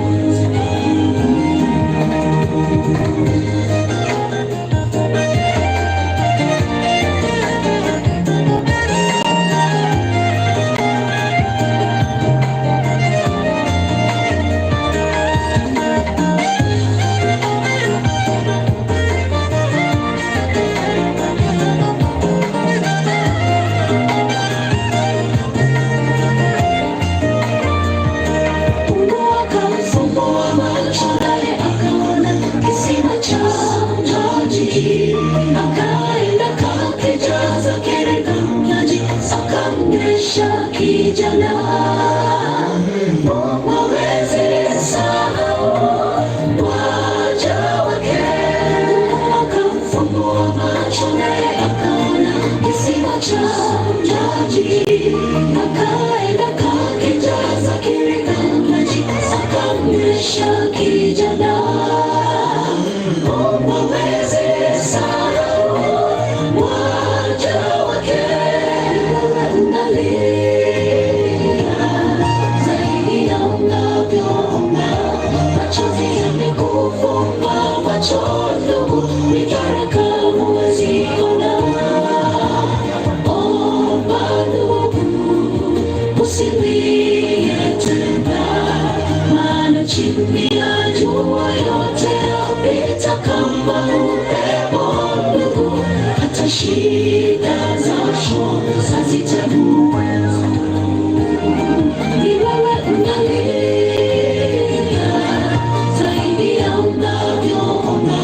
Mungu akamfumbua macho naye akaona kisima cha maji, akaenda akakijaza kirika maji, akamnywesha kijana. Mungu hawezi sahau waja wake. Mungu akamfumbua macho naye akaona kisima cha maji, akaenda akakijaza kirika maji, akamnywesha kijana. Mungu hawezi sahau waja wake. Wewe unalia zaidi ya unavyoona, machozi yamekufumba macho, ndugu, ni baraka huwezi ona. Omba ndugu, usilie tena, maana chini ya jua yote yapita kama upepo, ndugu, hata shida zako hazitadumu. Ni wewe unalia zaidi ya unavyoona,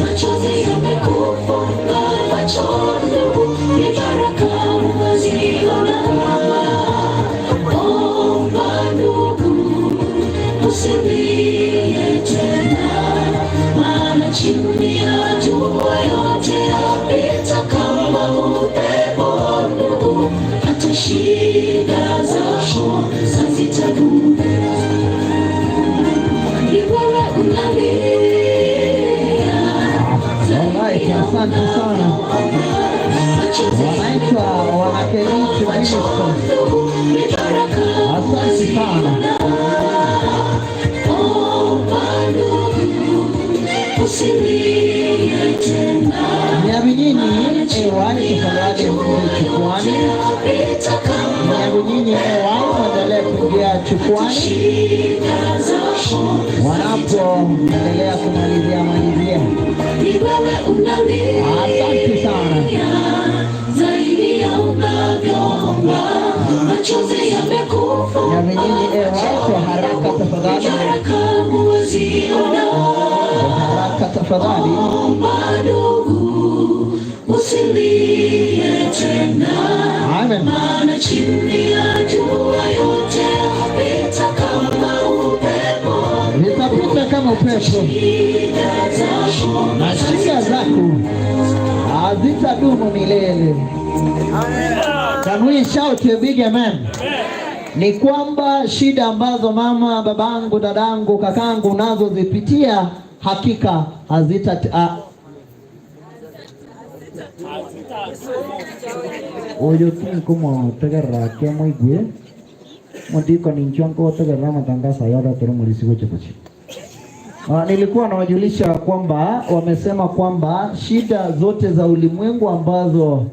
machozi yamekufumba macho, ndugu, ni baraka huwezi ona. Omba ndugu, usilie tena, maana chini ya jua yote yapita kama upepo, ndugu, hata shida zako hazitadumu. Ni wewe unalia Alright, zaidi ya asante sana. unavyoona, machozi Wanaitwa yamekufumba Wanakeriti macho, Ministries. ndugu, ni baraka Asante huwezi sana. ona. Omba ndugu, usilie tena, Nyabinyinyi maana AY, chini ya tafadhali jua mrudi yote chukwani. yapita kama Nyabinyinyi AY, mwendelee upepo, kuingia hata chukwani shida zako hazitadumu. wanapoendelea kumalizia malizia. Ni wewe Asante sana. Nyabinyinyi AY kwa haraka tafadhali, kwa haraka tafadhali. Usilie tena, Amen. maana chini ya jua yote hupita kama upepo. Litapita kama upepo Shida zako na shida zako hazitadumu milele. Can we shout a big amen? Ni kwamba shida ambazo mama, babangu, dadangu, kakangu unazozipitia hakika hazita oyo tinkomotegerera ke moigwe modiko nincho nkotegerera amatangazo ayo adatore morisi gocha gocha. Nilikuwa nawajulisha kwamba wamesema kwamba shida zote za ulimwengu ambazo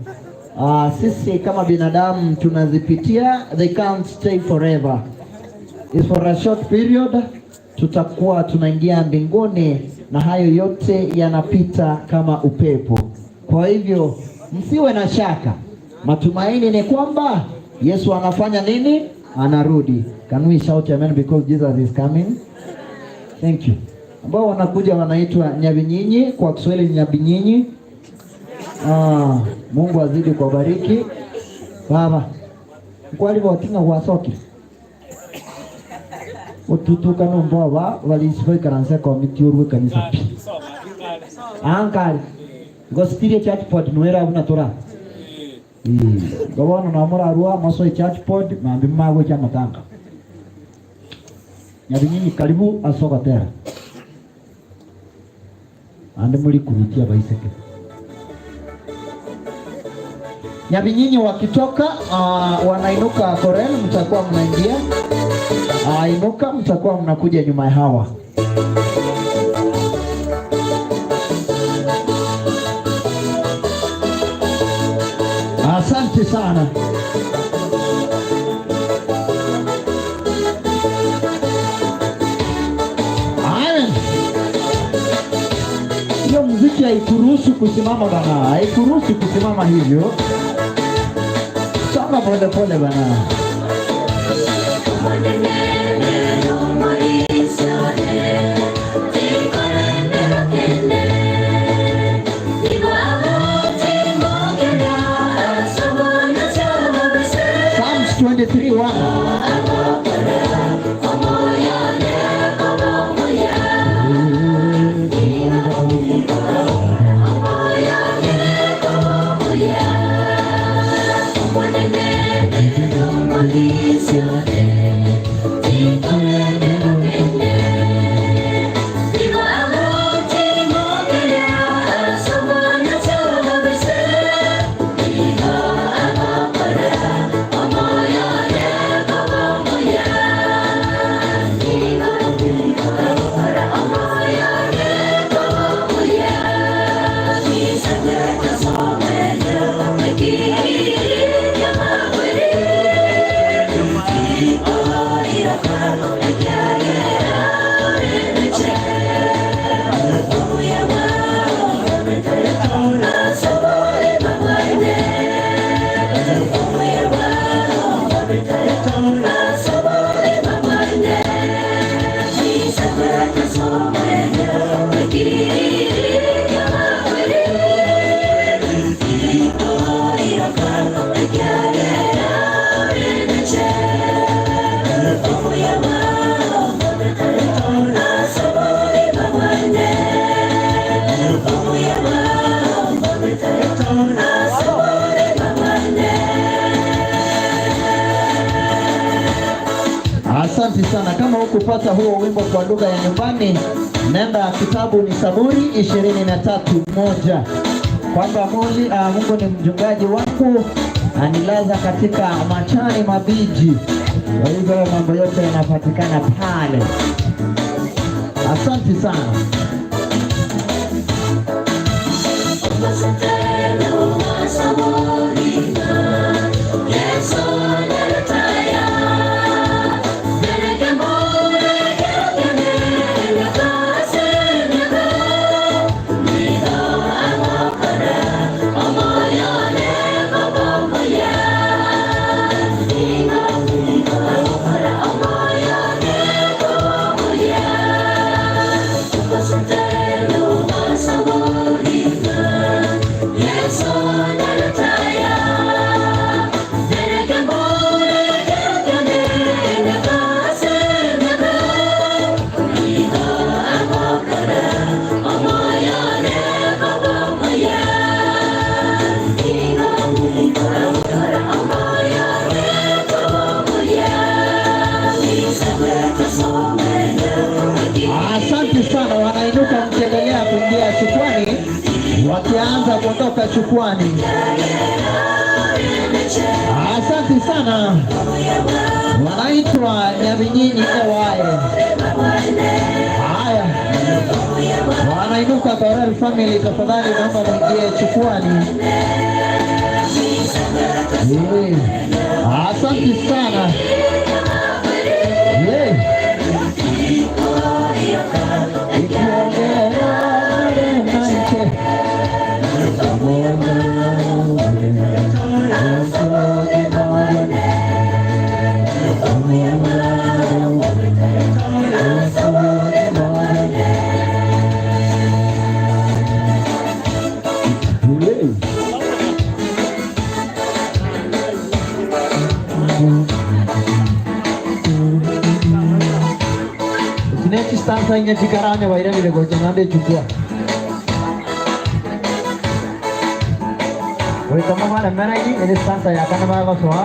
sisi kama binadamu tunazipitia, they can't stay forever. It's for a short period. Tutakuwa tunaingia mbinguni na hayo yote yanapita kama upepo. Kwa hivyo msiwe na shaka, matumaini ni kwamba Yesu anafanya nini? Anarudi. Can we shout amen because Jesus is coming? Thank you. Ambao wanakuja wanaitwa Nyabinyinyi, kwa Kiswahili ni Nyabinyinyi. Mungu azidi kuwabariki. Baba, kwali botinga gwacoki ututuka nomboba balisibaikaransa komiti orwe kanisa pi ankari ngositirie church pod nwera buna tora ngobono namorarua maso church pod mambi magocha matanga Nyabinyinyi karibu asogotera ande muri kurutia baiseke Nyabinyinyi wakitoka wanainuka Korel, mtakuwa mnaingia inuka, mtakuwa mnakuja nyuma ya hawa. Asante sana. Amen. Hiyo muziki haikuruhusu kusimama bana, haikuruhusu kusimama hivyo. Songa pole pole bana. Psalms 23:1. Asante sana. Kama hukupata huo wimbo kwa lugha ya nyumbani, nenda kitabu ni Saburi 23:1 kwamba Mungu ni mchungaji wangu, anilaza katika machani mabichi. Kwa hivyo mambo yote yanapatikana pale. Asante sana. Asante sana, wanainuka mkiendelea kuingia chukwani, wakianza kuondoka chukwani. Asante sana, wanaitwa Nyabinyinyi AY. Haya, wanainuka Korel Family, tafadhali naomba mwingie chukwani. Eh, Asante sana. Eh. Next stanza inyachikarane bairanire gocha nande chukua. Goika momare meregi ere stanza yakane bagosoa.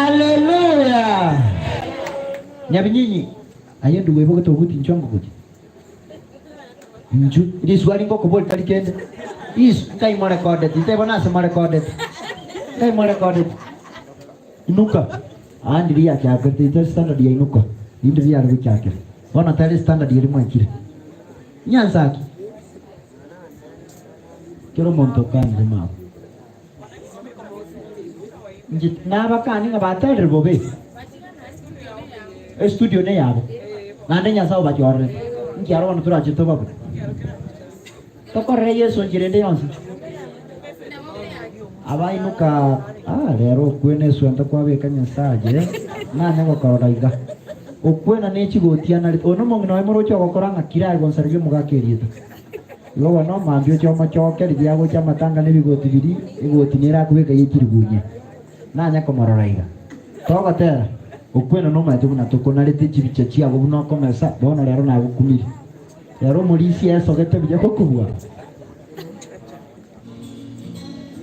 Haleluya. Nyabinyinyi aye ndugu ibo tobuti nchongo kuti. Nju liswali ngoko bol tali kende. Is kai mo recorded. Ite bona se mo recorded. Kai mo recorded. Inuka. Andi ya chakre ite standard ya inuka. Indi ya ru chakre. Bona tali standard ya rimwe kire. Nyanza ki. Kero monto kan ma. Nji nabakani ngabaterere bobe. Estudio ne yabo. Nande nyasaye obachorere. Nkiaro bono torachete babe. Tokorere Yesu njirende yonsi. Abainuka ah rero okwena eswenta kwabeka nyasaye nane gokorora iga. Okwena ne chigotiana ono mong'ina oye moroche ogokora ng'a kira agonsareria omogaka erieta. Igo bono mambia oche omochoke riria agocha amatanga na ebigoti biria, egoti nere akobeka ya echirigunya. Nanya komorora iga. Togotera, okwena nomanyete buna tokonarete chibicha chiago buna okomesa, bono rero nagokumire. Rero omorisia esogete buya gokobua.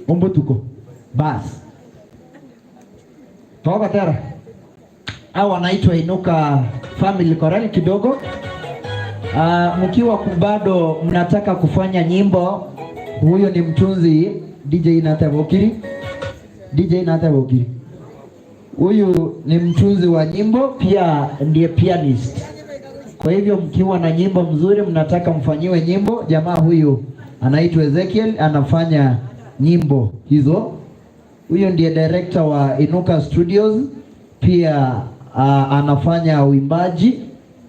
Ombotuko. Bas. Togotera. Hawa wanaitwa Inuka Family Choral kidogo. Ah, mkiwa bado mnataka kufanya nyimbo, huyo ni mtunzi DJ Nathabokiri. DJ Nathabokiri. Huyu ni mtunzi wa nyimbo pia ndiye pianist. Kwa hivyo mkiwa na nyimbo mzuri mnataka mfanyiwe nyimbo, jamaa huyu anaitwa Ezekiel anafanya nyimbo hizo. Huyu ndiye director wa Inuka Studios, pia anafanya uimbaji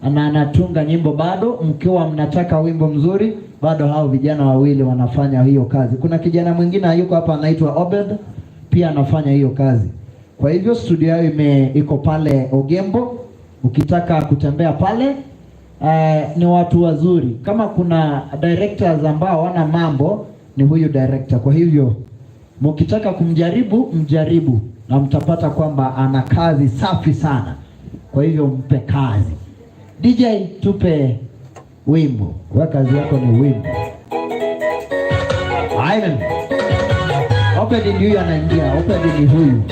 na anatunga nyimbo bado. Mkiwa mnataka wimbo mzuri, bado hao vijana wawili wanafanya hiyo kazi. Kuna kijana mwingine hayuko hapa anaitwa Obed, pia anafanya hiyo kazi. Kwa hivyo studio yao ime iko pale Ogembo. Ukitaka kutembea pale Eh, ni watu wazuri. Kama kuna directors ambao wana mambo ni huyu director. Kwa hivyo mkitaka kumjaribu mjaribu, na mtapata kwamba ana kazi safi sana. Kwa hivyo mpe kazi. DJ, tupe wimbo. Wewe kazi yako ni wimbo. Amen. Obedi ni huyu anaingia, Obedi ni huyu.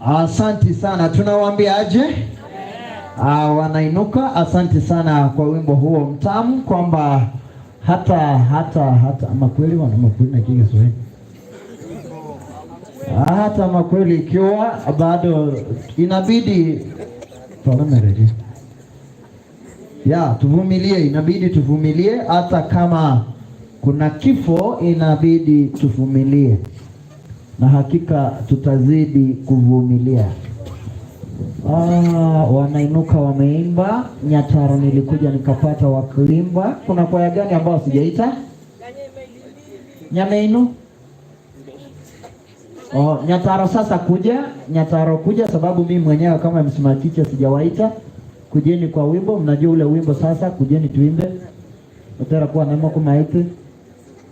Asanti sana, tunawaambia aje? Ah, wanainuka. Asanti sana kwa wimbo huo mtamu, kwamba hata hata hata ama kweli wana makweli na Kiswahili. Hata makweli ikiwa bado inabidi turemererie. Ya, tuvumilie, inabidi tuvumilie hata kama kuna kifo inabidi tuvumilie. Na hakika tutazidi kuvumilia. Ah, wanainuka wameimba. Nyataro nilikuja nikapata wakiimba. Kuna kwaya gani ambao sijaita? Nyameinu? Oh, Nyataro sasa kuja, Nyataro kuja sababu mimi mwenyewe kama msimachicha sijawaita. Kujeni kwa wimbo, mnajua ule wimbo sasa, kujeni tuimbe. Utara kuwa na kumaiti.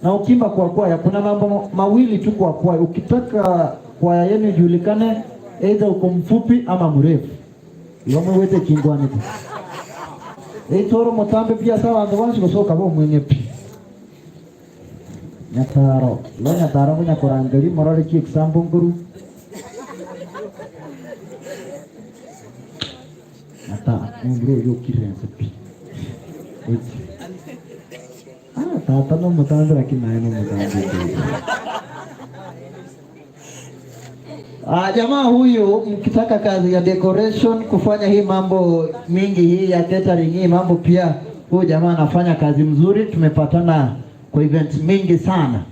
Na ukimba kwa kwaya, kuna mambo mawili tu kwa kwaya. Ukitaka kwaya yenu ijulikane, either uko mfupi ama mrefu. Yomwe wete kingwani tu. Eitoro motambe pia sawa andu wansi gosoka bo mwenye pi. Nyataro, lo nyataro munya kurangeri morore ki example nguru. Ata nguru yo kirense pi. Eti. Ah, tata no mutambe lakini naye no mutambe. Ah, jamaa huyu mkitaka kazi ya decoration kufanya hii mambo mingi hii ya catering hii mambo pia, huyu jamaa anafanya kazi mzuri, tumepatana kwa event mingi sana.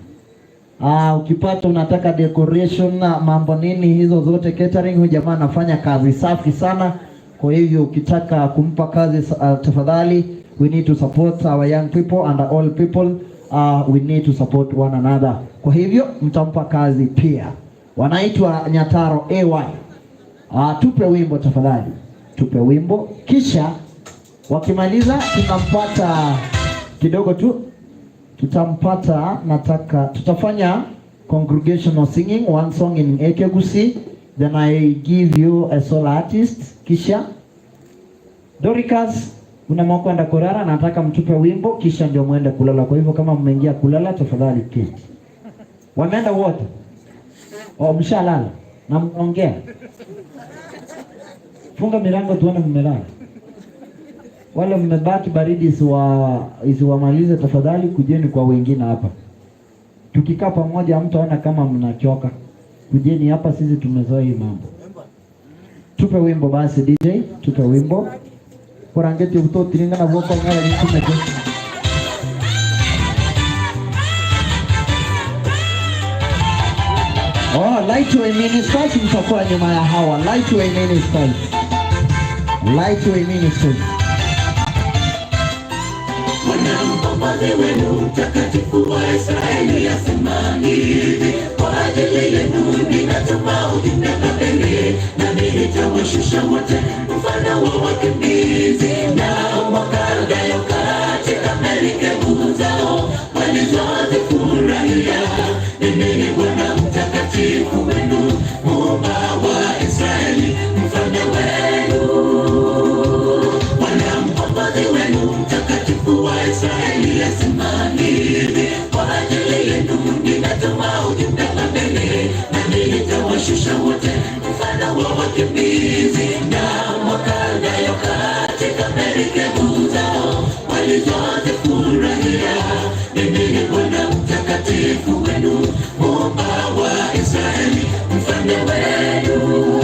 Ah, ukipata unataka decoration na mambo nini hizo zote catering, huyu jamaa anafanya kazi safi sana. Kwa hivyo ukitaka kumpa kazi tafadhali, we need to support our young people and all people, we need to support one another. Kwa hivyo mtampa kazi pia. Wanaitwa Nyataro AY. Tupe wimbo tafadhali, tupe wimbo, kisha wakimaliza tunampata kidogo tu, tutampata. Nataka tutafanya congregational singing, one song in Ekegusi, then I give you a solo artist. Kisha Doricas, unaamua kwenda kulala, nataka mtupe wimbo, kisha ndio muende kulala. Kwa hivyo kama mmeingia kulala, tafadhali keti. Wameenda wote? Oh, mshalala na mnaongea. Funga milango tuone mmelala. Wale mmebaki baridi isiwamalize, tafadhali kujeni kwa wengine hapa. Tukikaa pamoja mtaona kama mnachoka. Kujeni hapa, sisi tumezoea hii mambo. Tupe wimbo basi DJ, tupe wimbo. Kurangeti utotiringa na boko ngara nitumeke. Oh, Lightway Ministers mtakuwa nyuma ya hawa. Lightway Ministers. Lightway Ministers. Bwana mkombozi wenu mtakatifu wa Israeli asema hivi, kwa ajili yenu ninatuma ujumbe Babeli, nami nitawashusha wote mfano wa wakimbizi na Wakaldayo katika merikebu zao walizozifurahia. Mimi ni Bwana mtakatifu wenu, muumba wa Israeli, mfalme wenu. Bwana mkombozi wenu mtakatifu wa Israeli asema hivi, kwa ajili yenu ninatuma ujumbe Babeli, nami nitawashusha wote mfano wa wakimbizi na Wakaldayo katika merikebu zao walizozifurahia. Mimi ni Bwana mtakatifu wenu, muumba wa Israeli, mfalme wenu.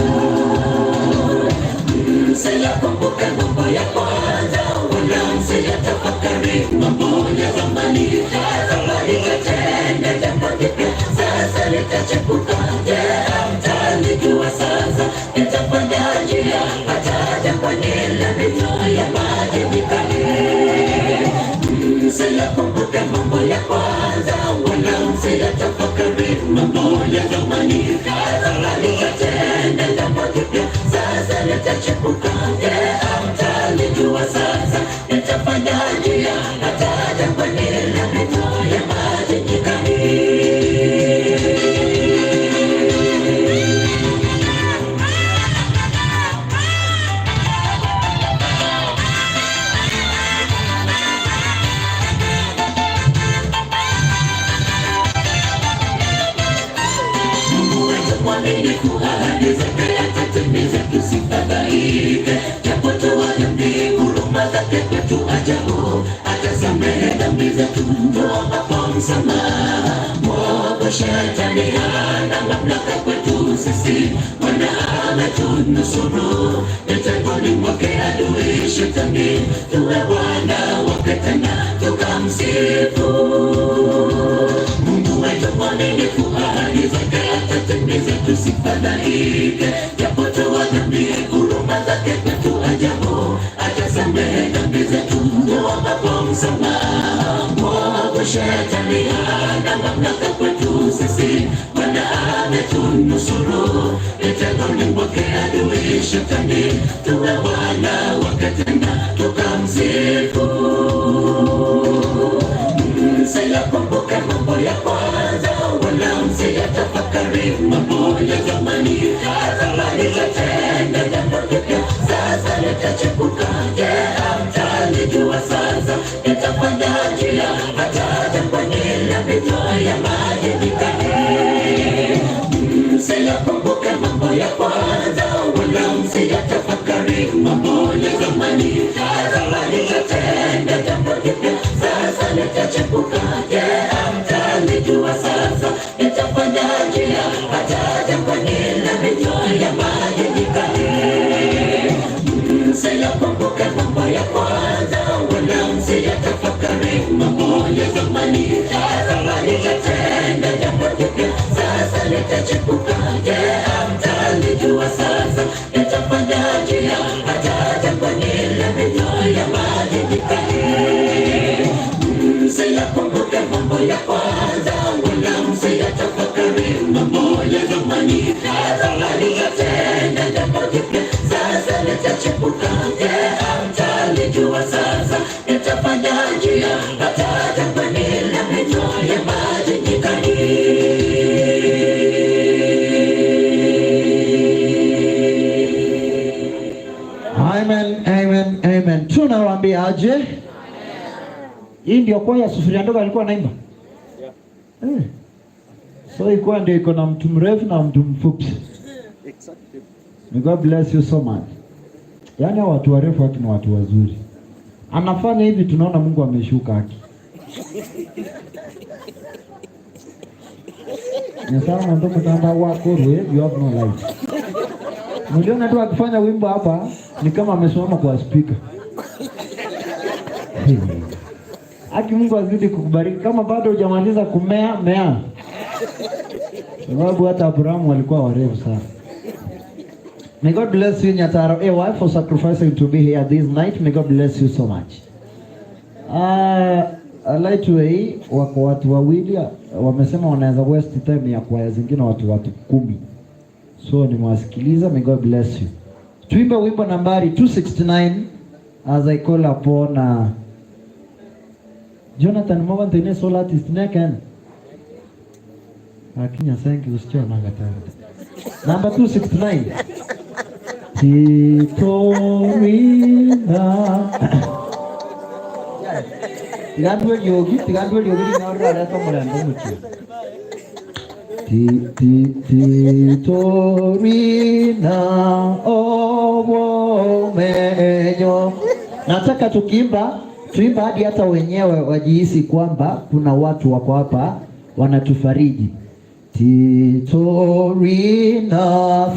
Msiyakumbuke mambo ya kwanza, wala msiyatafakari mambo ya zamani. Tazama, nitatenda jambo jipya, sasa litachipuka. Je, hamtalijua sasa? Nitafanya njia hata jangwani la mito ya maji mikali. Msiyakumbuke mambo ya kwanza, wala msiyatafakari mambo ya zamani. Tazama, nitatenda jambo jipya, sasa litachipuka. Je, hamtalijua sasa? Nitafanya njia hata jangwani la mito ya maji nyikani. Mungu wetu mwaminifu, ahadi zake atatimiza, tusifadhaike. Japo tu dhambi, huruma zake kwetu ajabu, atasamehe dhambi zetu tuombapo msamaha. Mwovu shetani hana mamlaka kwetu. ametunusuru mitengoni mwake adui shetani, tuwe wana wake tena tukamsifu. Mungu wetu mwaminifu, ahadi zake atatimiza, tusifadhaike, japo tu wa dhambi, huruma zake kwetu ajabu, atasamehe dhambi zetu tuombapo msamaha. Mwovu shetani hana mamlaka kwetu sisi, Bwana ametunusuru mitengoni mwake adui shetani, tuwe wana wake tena tukamsifu. Msiyakumbuke mambo ya kwanza, wala msiyatafakari mambo ya zamani. Tazama, nitatenda jambo jipya, sasa litachipuka. Je, hamtalijua sasa? Nitafanya njia hata jangwani na mito ya maji nyikani. Msiyakumbuke mambo ya kwanza, wala msiyatafakari mambo ya zamani. Tazama, nitatenda jambo jipya, sasa litachipuka. Je, hamtalijua sasa? Nitafanya njia hata jangwani na mito ya maji nyikani. Msiyakumbuke mambo ya kwanza, wala msiyatafakari mambo ya zamani. Tazama, nitatenda jambo jipya, sasa litachipuka. Je, hamtalijua sasa? Nitafanya njia hata jangwani na mito ya maji nyikani. Msiyakumbuke mambo ya kwanza, wala msiyatafakari mambo ya zamani. Tazama, nitatenda jambo jipya, sasa litachipuka. Je, hamtalijua sasa? Nitafanya njia hata jangwani na mito ya maji nyikani. Amen, amen, amen. Tunawaambia aje? Hii ndio kwaya sufuria ndogo alikuwa anaimba. Eh. So ilikuwa ndio iko na mtu mrefu na mtu mfupi. May God bless you so much. Yaani hao watu warefu haki ni watu wazuri. Anafanya hivi tunaona Mungu ameshuka haki. Nyasaye ndo mtanda wako you have no life. Mliona tu akifanya wimbo hapa ni kama amesimama kwa speaker. Haki Mungu azidi kukubariki. Kama bado hujamaliza kumea, mea. Sababu hata Abrahamu walikuwa warefu sana. May God bless you Nyataro AY for sacrificing to be here this night. May God bless you so much. Lightway wako watu wawili wamesema wanaweza waste time ya kwaya zingine watu 10. So nimewasikiliza. May God bless you. Tuimbe wimbo nambari 269 as I call upon Jonathan Morgan tene solo artist neken. Akinya thank you usicho nanga tayari. Number 269. Titorina. Tigandwe riogi, tigandwe riogi rinyorora reta omorembe omochie. Ti ti titorina obomenyo. Nataka tukiimba tuimba hadi hata wenyewe wajihisi kwamba kuna watu wako hapa wanatufariji. Titorina,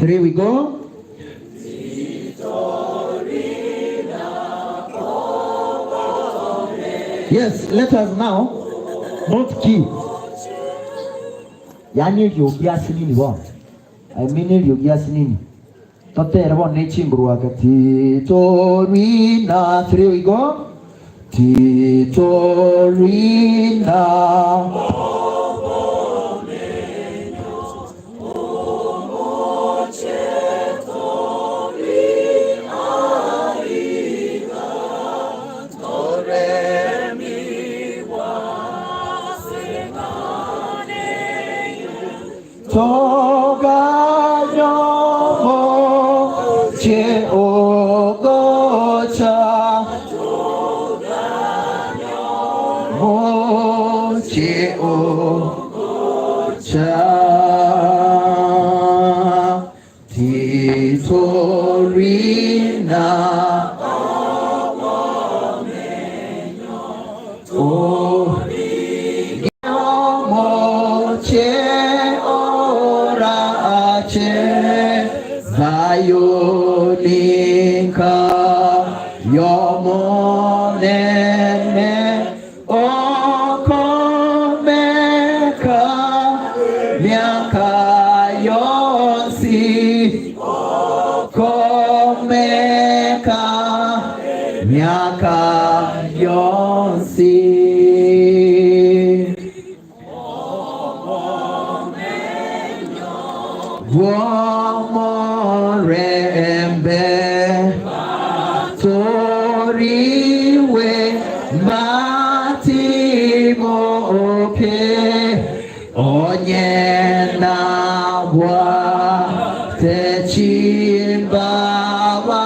three we go. Yes, let us now not key. Yani riogi nini bo? I mean riogi nini? Totere bo ne chinguru wakati. Titorina, three we go. Titorina. Toganyomo che ogocha mo che ogocha Titorina o mo che orache vayo. Omonene okomeka miaka yonsi, okomeka miaka yonsi. Bw'omorembe toriwe mbatimoke, onye nabwate chimbaba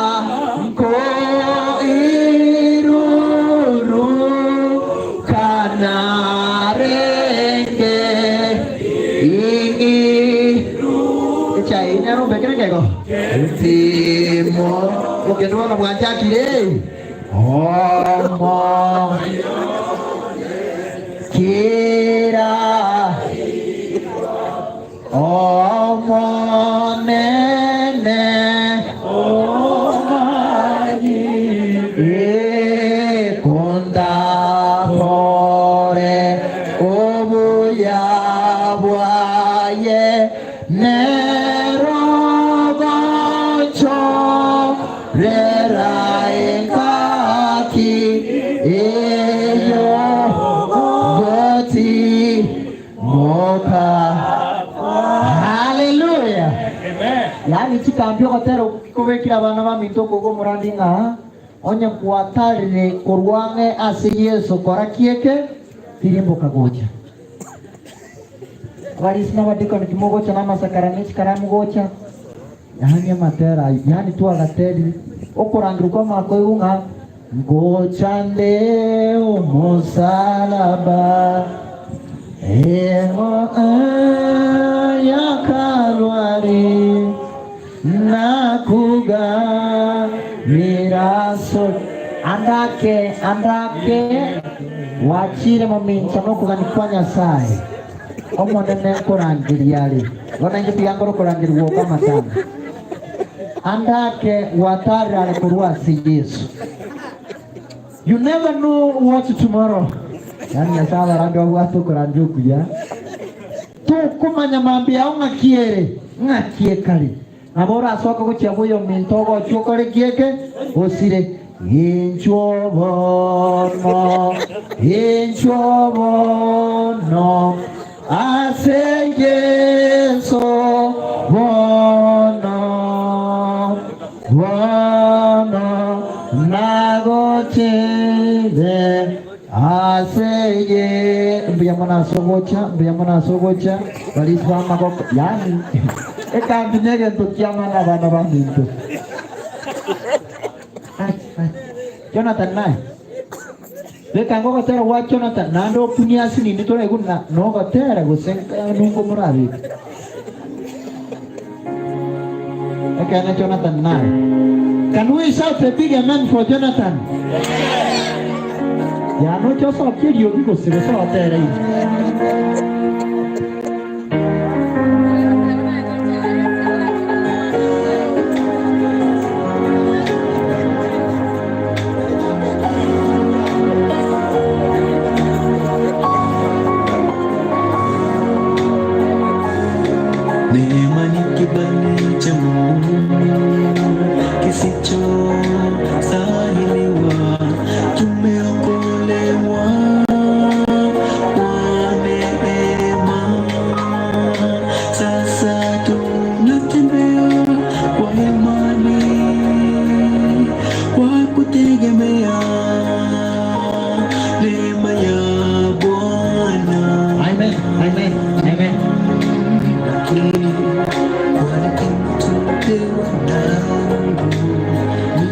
nkoiruruka narenge ing'i Echae nyarombe kere kego Timo Ogendo bono bwanchakire Omo Kira Omonene Ekondakore obuya bwaye nerogonchorera engaki eyo goti moka. Haleluya! Yaani chikambi ogotera kobekire abana baminto okogwa omorandi ng'a onye gwatarire korwa ang'e ase Yeso kora ki eke tirimboka gocha. Abarisi na abadikoni timogocha na amasakara ne chikaramu gocha. Yaani amatera ayio, yaani twagaterire okorangerwa kw'amakoigwa ng'a Ngocha nde omosalaba, eng'o ya Kalwari, nakuga miraso. Andake, andake, gwachire momincha nokogania kwa Nyasae. Omonene nkorangeria are. Bono inche tiga nkore okorangerigwa oko amatanga. Andake gwatarire are korwa ase Yeso. You never know what tomorrow. Yaani Nyasae abarande babwate okorandia okuya. Tokomanya mambia yao ng'aki ere, ng'aki ekare. Nabo orasoke gochia bw'oyominto ogochia okore ki eke osire. Inchuo bono, inchuo bono, ase Yeso bono, bono nagochire ase Ye. Mbuya mono ase ogocha, mbuya mono ase ogocha, barisi b'amagoko, yaani ekambi negento ki'amang'ana abana baminto. Jonathan naye beka ngogotera gwa Jonathan naende okunie ase nindi toraigwe na nogotera gose nungo morabeke. Ekeene Jonathan naye. Can we shout a big amen for Jonathan? Yaani oche osokie eriogi gose gose otere ime. Neema ni kibali cha Mungu kisichostahiliwa, tumeokolewa kwa neema. Sasa tunatembea kwa imani, kwa kutegemea neema ya Bwana. Amen, amen, amen. Lakini kwa tumepewa na Mungu ni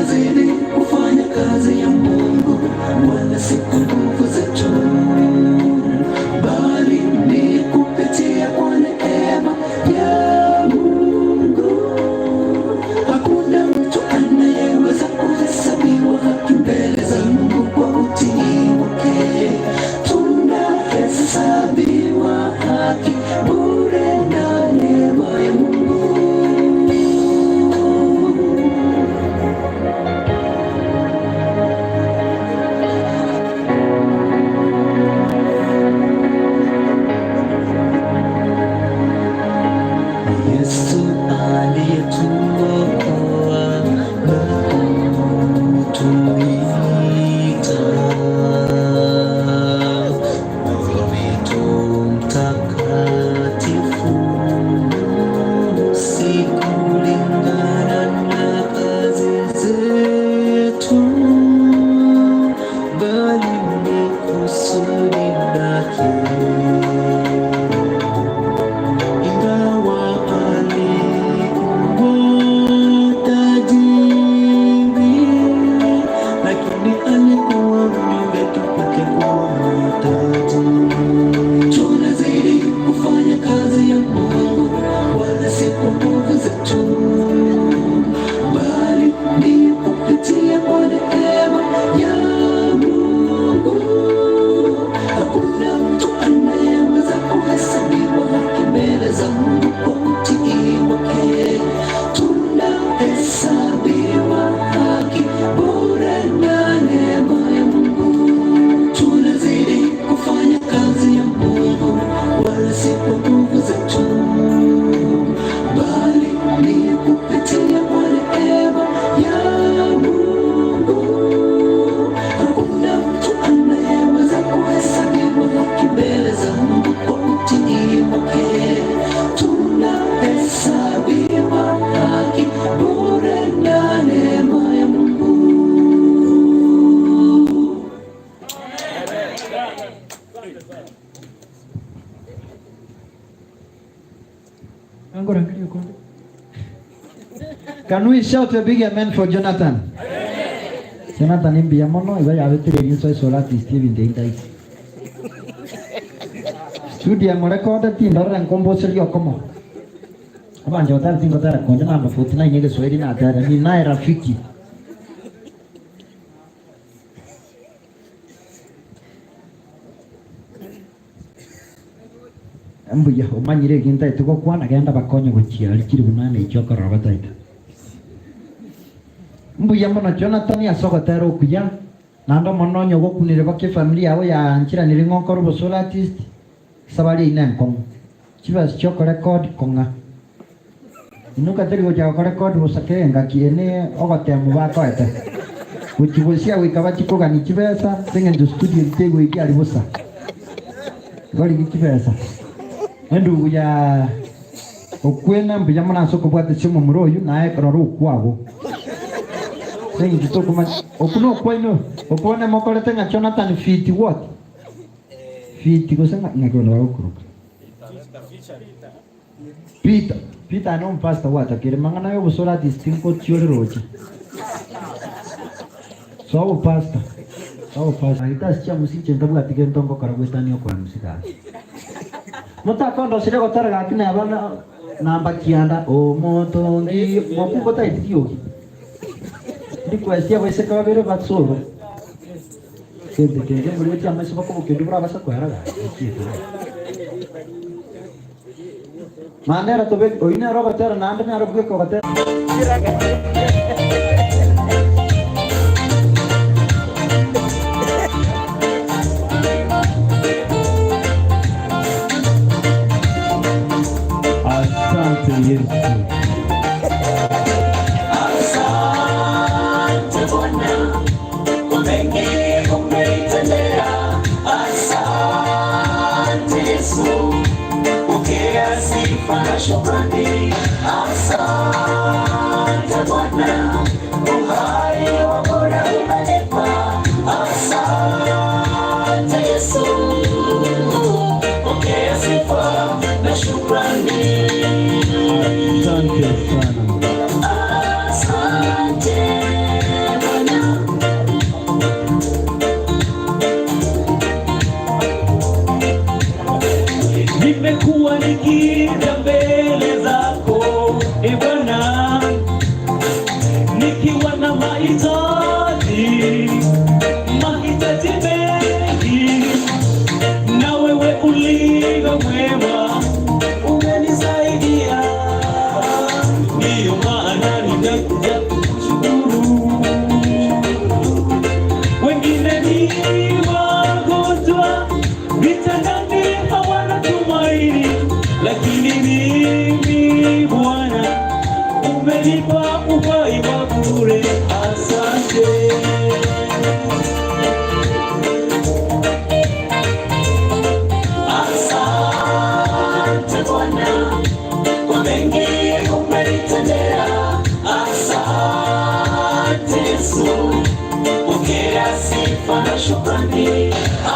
Tunazidi kufanya kazi ya Mungu, wala si kwa nguvu zetu, bali ni kupitia kwa neema ya Mungu. Hakuna mtu anayeweza kuhesabiwa haki mbele za Mungu kwa utii wake. Tunahesabiwa haki bure na neema ya Mungu. Yesu aliyetuokoa na kutuita Roho Mtakatifu, si kulingana na kazi zetu, bali ni kusudi lake. Ingawa alikuwa tajiri, lakini alikuwa mnyonge tupate kuwa matajiri. Tunazidi kufanya kazi ya Mungu, wala si kwa nguvu zetu, bali ni kupitia kwa neema ya Mungu. Hakuna mtu anayeweza kuhesabiwa haki mbele za Mungu kwa utii wake. Tunahesabiwa haki bure na neema ya Mungu. Tunazidi kufanya kazi ya Mungu, wala si kwa nguvu zetu, bali ni kupitia kwa neema ya Mungu. Hakuna mtu anayeweza kuhesabiwa haki mbele za Mungu kwa utii wake. Tunahesabiwa haki bure na neema ya Mungu. Can we shout a big amen for Jonathan? Jonathan imbuya mono iga yabetire rinso isolati Steven Deindaisi. Studio morekode tindorere nkomboseria okomo. Abanje otari tingotara konde namba 49 nyege Swahili na atara ni naye rafiki. Mbuya omanyire eginto aye togokwana genda bakonye gochia rikiri bunane ekio okorora bataito. Mbuya mono Jonathan ase ogotera okuya naende omonene onye ogokunire boka efamiri yabo yaancheranire ng'a okore obosolo artist esabari eyio nenkong'u. Chibesa chia okorecord kong'a. Inuka teri gochia gokorecord bosa kera engaki ene ogotemu bakoete. Gochia bosia goika bachie kogania chibesa ase eng'encho studio tegoikia aria bosa. Igo rigia chibesa. Endugu ya okwena mbuya mono ase okobwatesia omomura oyio naye rora okwago. Ase eng'encho tokomanya okwo nokwaino okwo bono mokorete ng'a Jonathan feat what? Feat gose ng'a ng'aki bono bagokoroka? Peter, Peter aye nomopastor gwatakire mang'ana ya obosoro artist nkochiore roche. Soa obopastor, soa obopastor. Gitasi chia mosii inche ntabwati gento ngokora goetania okoramusia gaki. Motakondosire gotara gaki neba na namba kianda omotongi mokungu otaeti riogi. Request abaiseke babere batsobe. Kente kende mbori amaiso bakobokendu borabasa kwera gaki. Mandera tobe oyu nere ogotera naende nere bweka ogotera. Asante Yesu. Asante Bwana kwa mengi umenitendea. Asante Yesu, pokea sifa na shukrani. Asante Bwana, uhai wa bora umenipa. Asante Yesu, pokea sifa na shukrani. Asante sana. Asante. Mahitaji, mahitaji mengi, na wewe ulivyo mwema umenisaidia, ndiyo maana ninakuja kukushukuru. Wengine ni wagonjwa vitandani, hawana tumaini, lakini mimi Bwana umenipa uhai wa bure. Asante. Asante Bwana kwa mengi umenitendea. Asante Yesu, pokea sifa na shukrani.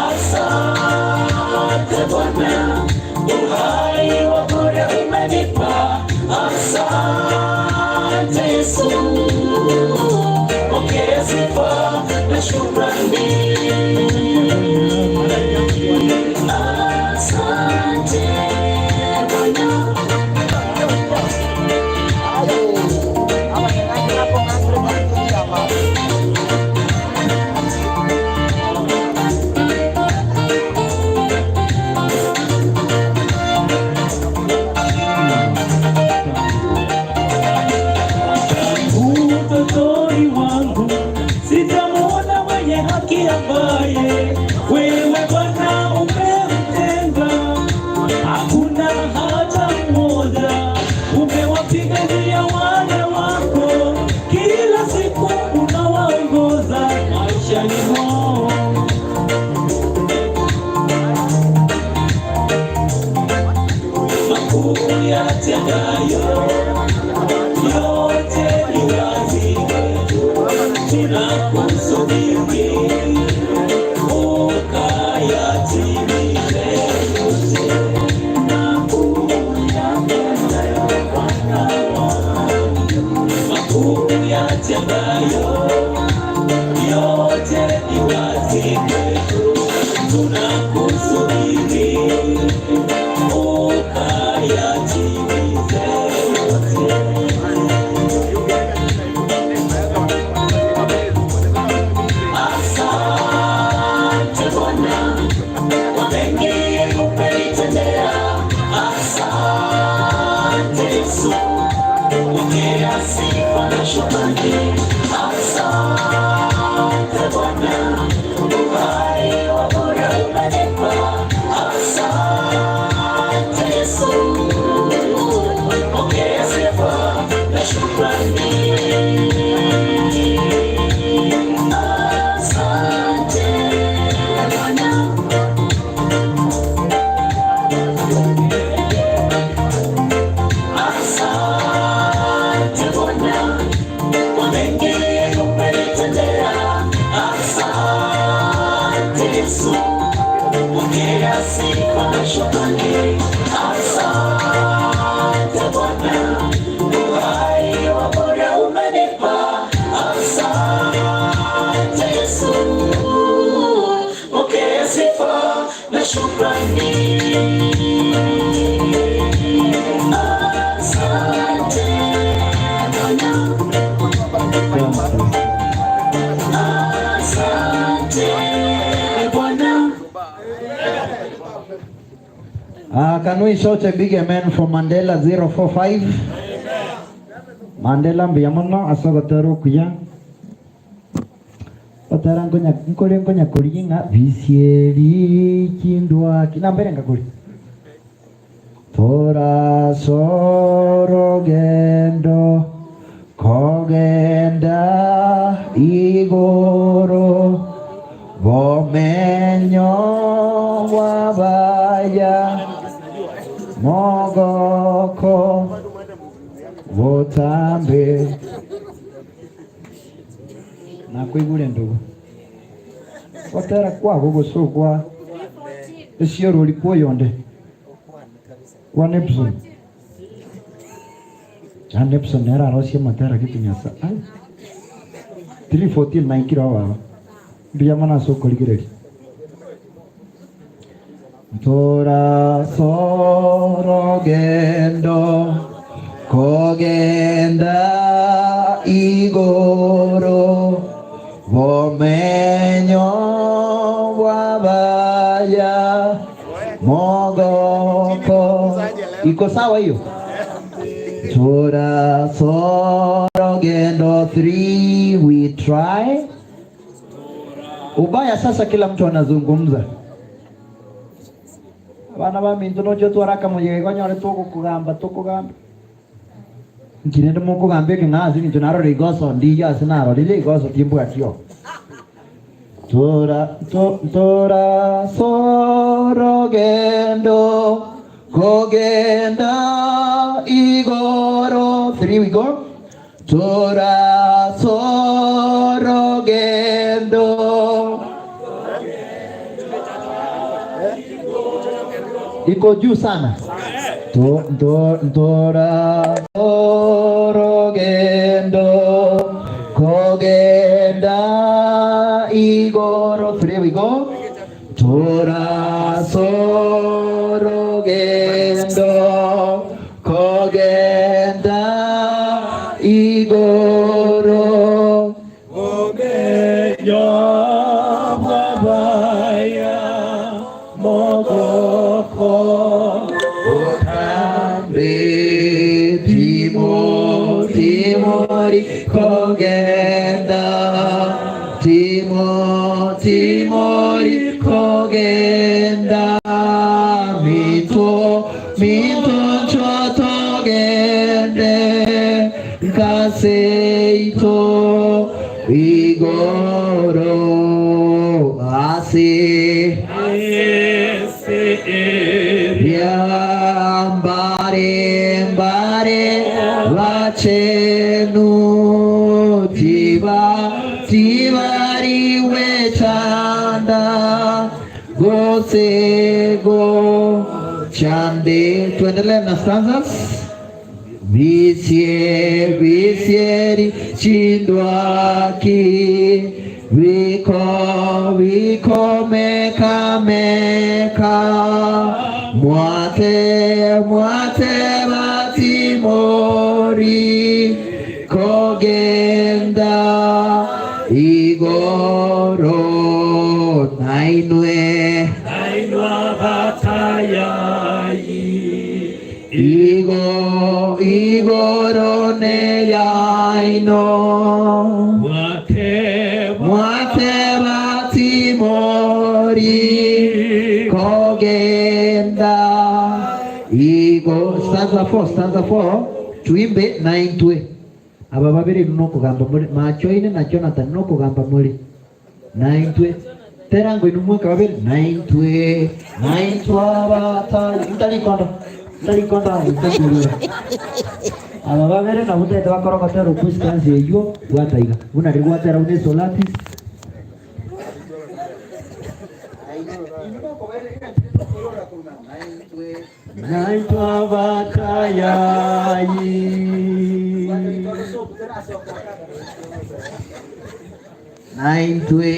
Asante Bwana, uhai wa bure umenipa. Asante Yesu, pokea sifa na shukrani. Asante Bwana. Utotoni wangu sijamuona mwenye haki ambaye wewe Bwana umemtenga, hakuna hata mmoja. Umewapigania wale wako, kila siku unawaongoza maishani mwao. Makuu yatendayo yote ni wazi kwetu, tunakusubiri ukayatimize yote. Makuu yatendayo Bwana wangu, makuu yatendayo yote ni wazi kwetu, tunakusubiri ukayatimize yote. Asante Bwana kwa mengi umenitendea. Asante Yesu, pokea sifa na shukrani. Asante Bwana, uhai wa bure umenipa. Asante Yesu, pokea sifa na shukrani. Asante Bwana. Asante Bwana kwa mengi umenitendea. Asante Yesu, pokea sifa na shukrani. Asante Bwana, uhai wa bure umenipa. Asante Yesu, pokea sifa na shukrani. Asante Bwana. Asante Bwana. Can we shout a big amen for Mandela 045? Mandela mbuya mono ase ogotera okuya otera nkonya nkore nkonya korigia ng'a bisieri kindwaki nambere ngakori torasorogendo kogenda igoro bomenyo bwabaya mogoko botambe nakwigure ndugu gotera kwago gosokwa esiorori kwoyonde kwa Nepson ya Nepson nera arosie matera kitu nyasa ai 314 naikira baba mbuya mono ase okorigereria Torasorogendo kogenda igoro. Iko sawa hiyo? Tora sorogendo 3 we try. Ubaya sasa kila mtu anazungumza. Abana baminto noche otware akamoyega igo onyore togokogamba tokogamba. Inki rende mokogamba ekeng'ao ase eng'encho narorire igoso ndiyo ase narorire igoso timbwati oo. Tora to tora sorogendo kogenda igoro. Three we go. Tora sorogendo. Iko juu sana. To, to, tora sorogendo kogenda igoro. Three we go. Tora sorogendo kogenda igoro. Omenyo bw'abaya mogoko. Botambe timo timori kogenda timo timori kogenda minto minto togende nkaseito igoro ase Mbare mbare bachenu tiba tibariwe chanda gose go chande. Tuendelee na stanzas. Bisie bisieri chindwaki biko biko meka meka mwate mwate batimori kogenda igoro nainwe Igo igoro neyaino mwateba timori kogenda igo. Stanza 4, stanza 4 tuimbe naintwe aba babere nokogamba muri machoine na Jonathan nokogamba muri naintwe terango inu mweka babere naintwe naintwe abatari ntarikondo ntarikondo ntakurura aba babere nabo tete bakorogotera okwistansi eywo gwataiga buna rigwatera buna esolatis. Naitwe abatayayi. Naintwe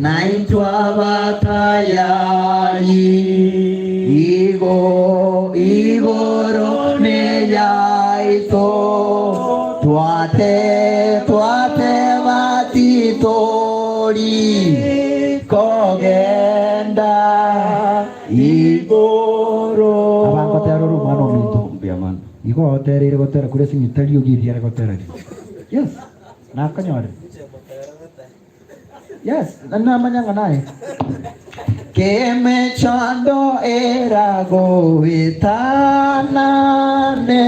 naintwe abatayayi igo igoro neyaito twate twate batitori kogenda igoro. Abangotera ore omwana ominto igo otereire gotera kure ase eng'encho tari ogi riare gotera riria. Yes, nakonyore. Yes, namanya ng'a naye. Kemechando eragoetanane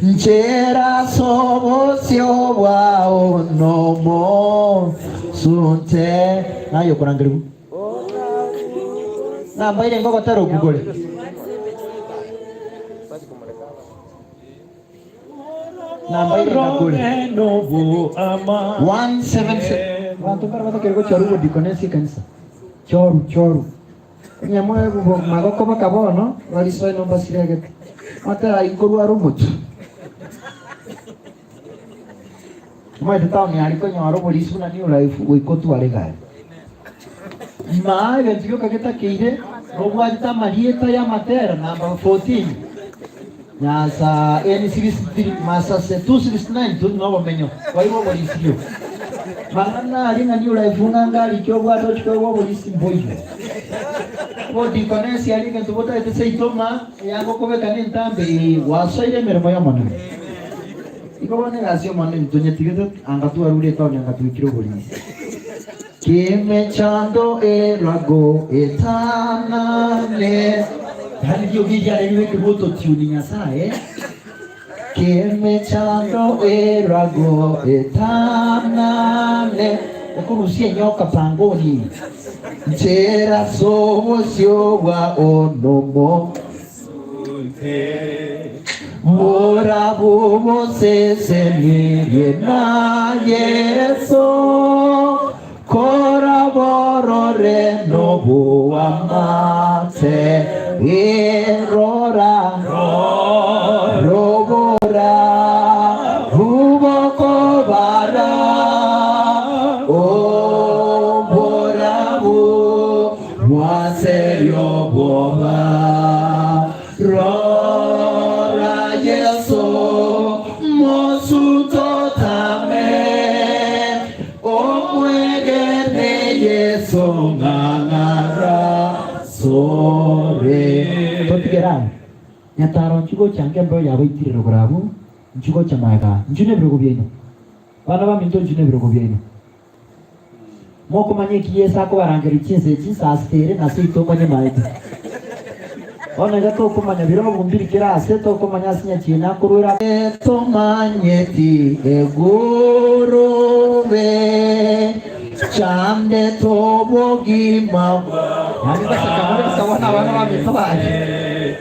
nchera ase obosio bwao nomosunte. Naye okorangerigwa nambaire ngogotera okugore. Nambaire ngakore. 177 Abanto mbare batakeire gochorwa obodikoni ase ekanisa. Choru choru. Onye moe magoko baka bono barisoe nombasiregete. Matera inkorwara omochie. Omanyete town aria konyora oborisi buna new life goika otware egari. Imaa egento gioka getakeire nobwatete amarieta y'amatera number 14 Nyasa N63 Masase 269 tori nobomenyo kwaigwa oborisi gioka. Mang'ana aria ng'a new life ng'a ngari ki obwate ochikoegwa oborisi mboiyo. Bodikonesi aria egento botagete seito ng'a eyanga okobeka nentambe ee gwasoire emeremo y'Omonene. Igo bono egasi y'Omonene tonyetigete anga twarure etaoni anga twaikire oborisia. Kimechando erago etanane. Yaani riogi riare ribeke bw'ototiuni Nyasaye. Kimechando erago etanane. Okorusia enyoka pangoni. Nchera s'obosio bwa onomo. Borabu bosesenirie na Yeso, koraborore noboamate, erora robora bubokobara oborabu Mwaseria obwoba, rora Yeso, mosutotame, omwegene Yeso ng'ang'ara sore. Totigere aya, Nyataro nchigocha ange embeo yabaitire rogoro abwo, nchigocha magega aa, inchuo nebirogo biaino, bana baminto inchuo nebirogo biaino. Mokomanya eki Yeso akobarangeria chinsa echi, saa sita ere na seito monyemaete. Bono iga tokomanya birogo mbiri kera ase, tokomanya ase nyachieni akorwera. Tomanyeti egurube, chande tobogima bwa. Yaani goseka more gosabwa nabana baminto baye.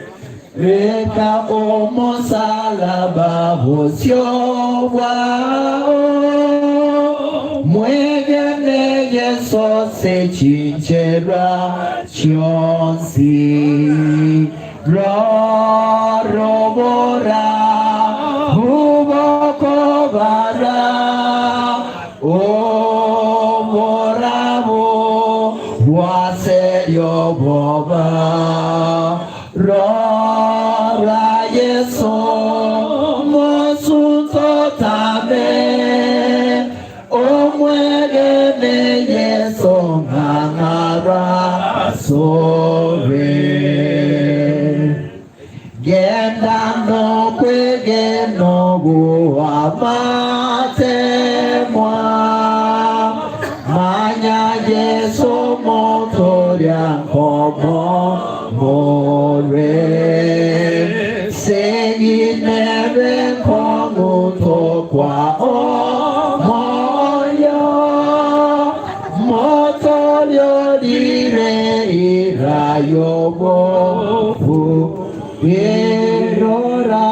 Beka omosalaba bosio bwao, mwegene Yeso ase chinchera chionsi. Rorobora bobokobara oborabu bw'ase rioboba. Rora Yeso, mosuntotame, omwegene Yeso ng'ang'ara asore. Genda nokwegena ogoamatemwa, manya Yeso motoria nkomo more. Segi nere nkong'u tokwa omoyo, motoria orire ira y'obofu. Erora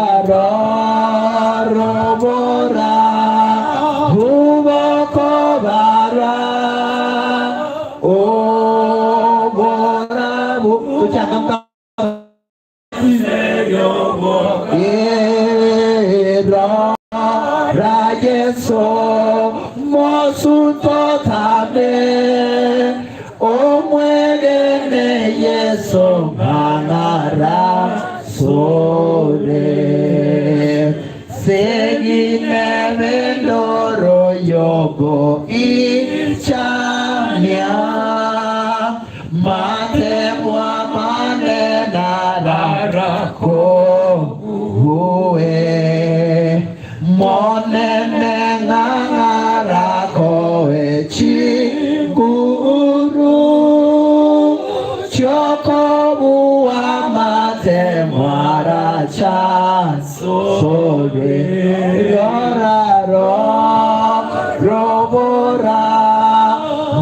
rorobora bubokobara oborabu tochaka nka Erora Yeso mosuntotame Omwegene Yeso ng'ang'ara sore Segi nere ndoro yogo ichamia Matemwa manenara koe Monene ng'ang'ara koe chinguru Chokobua matemwara cha sore Rora ro robora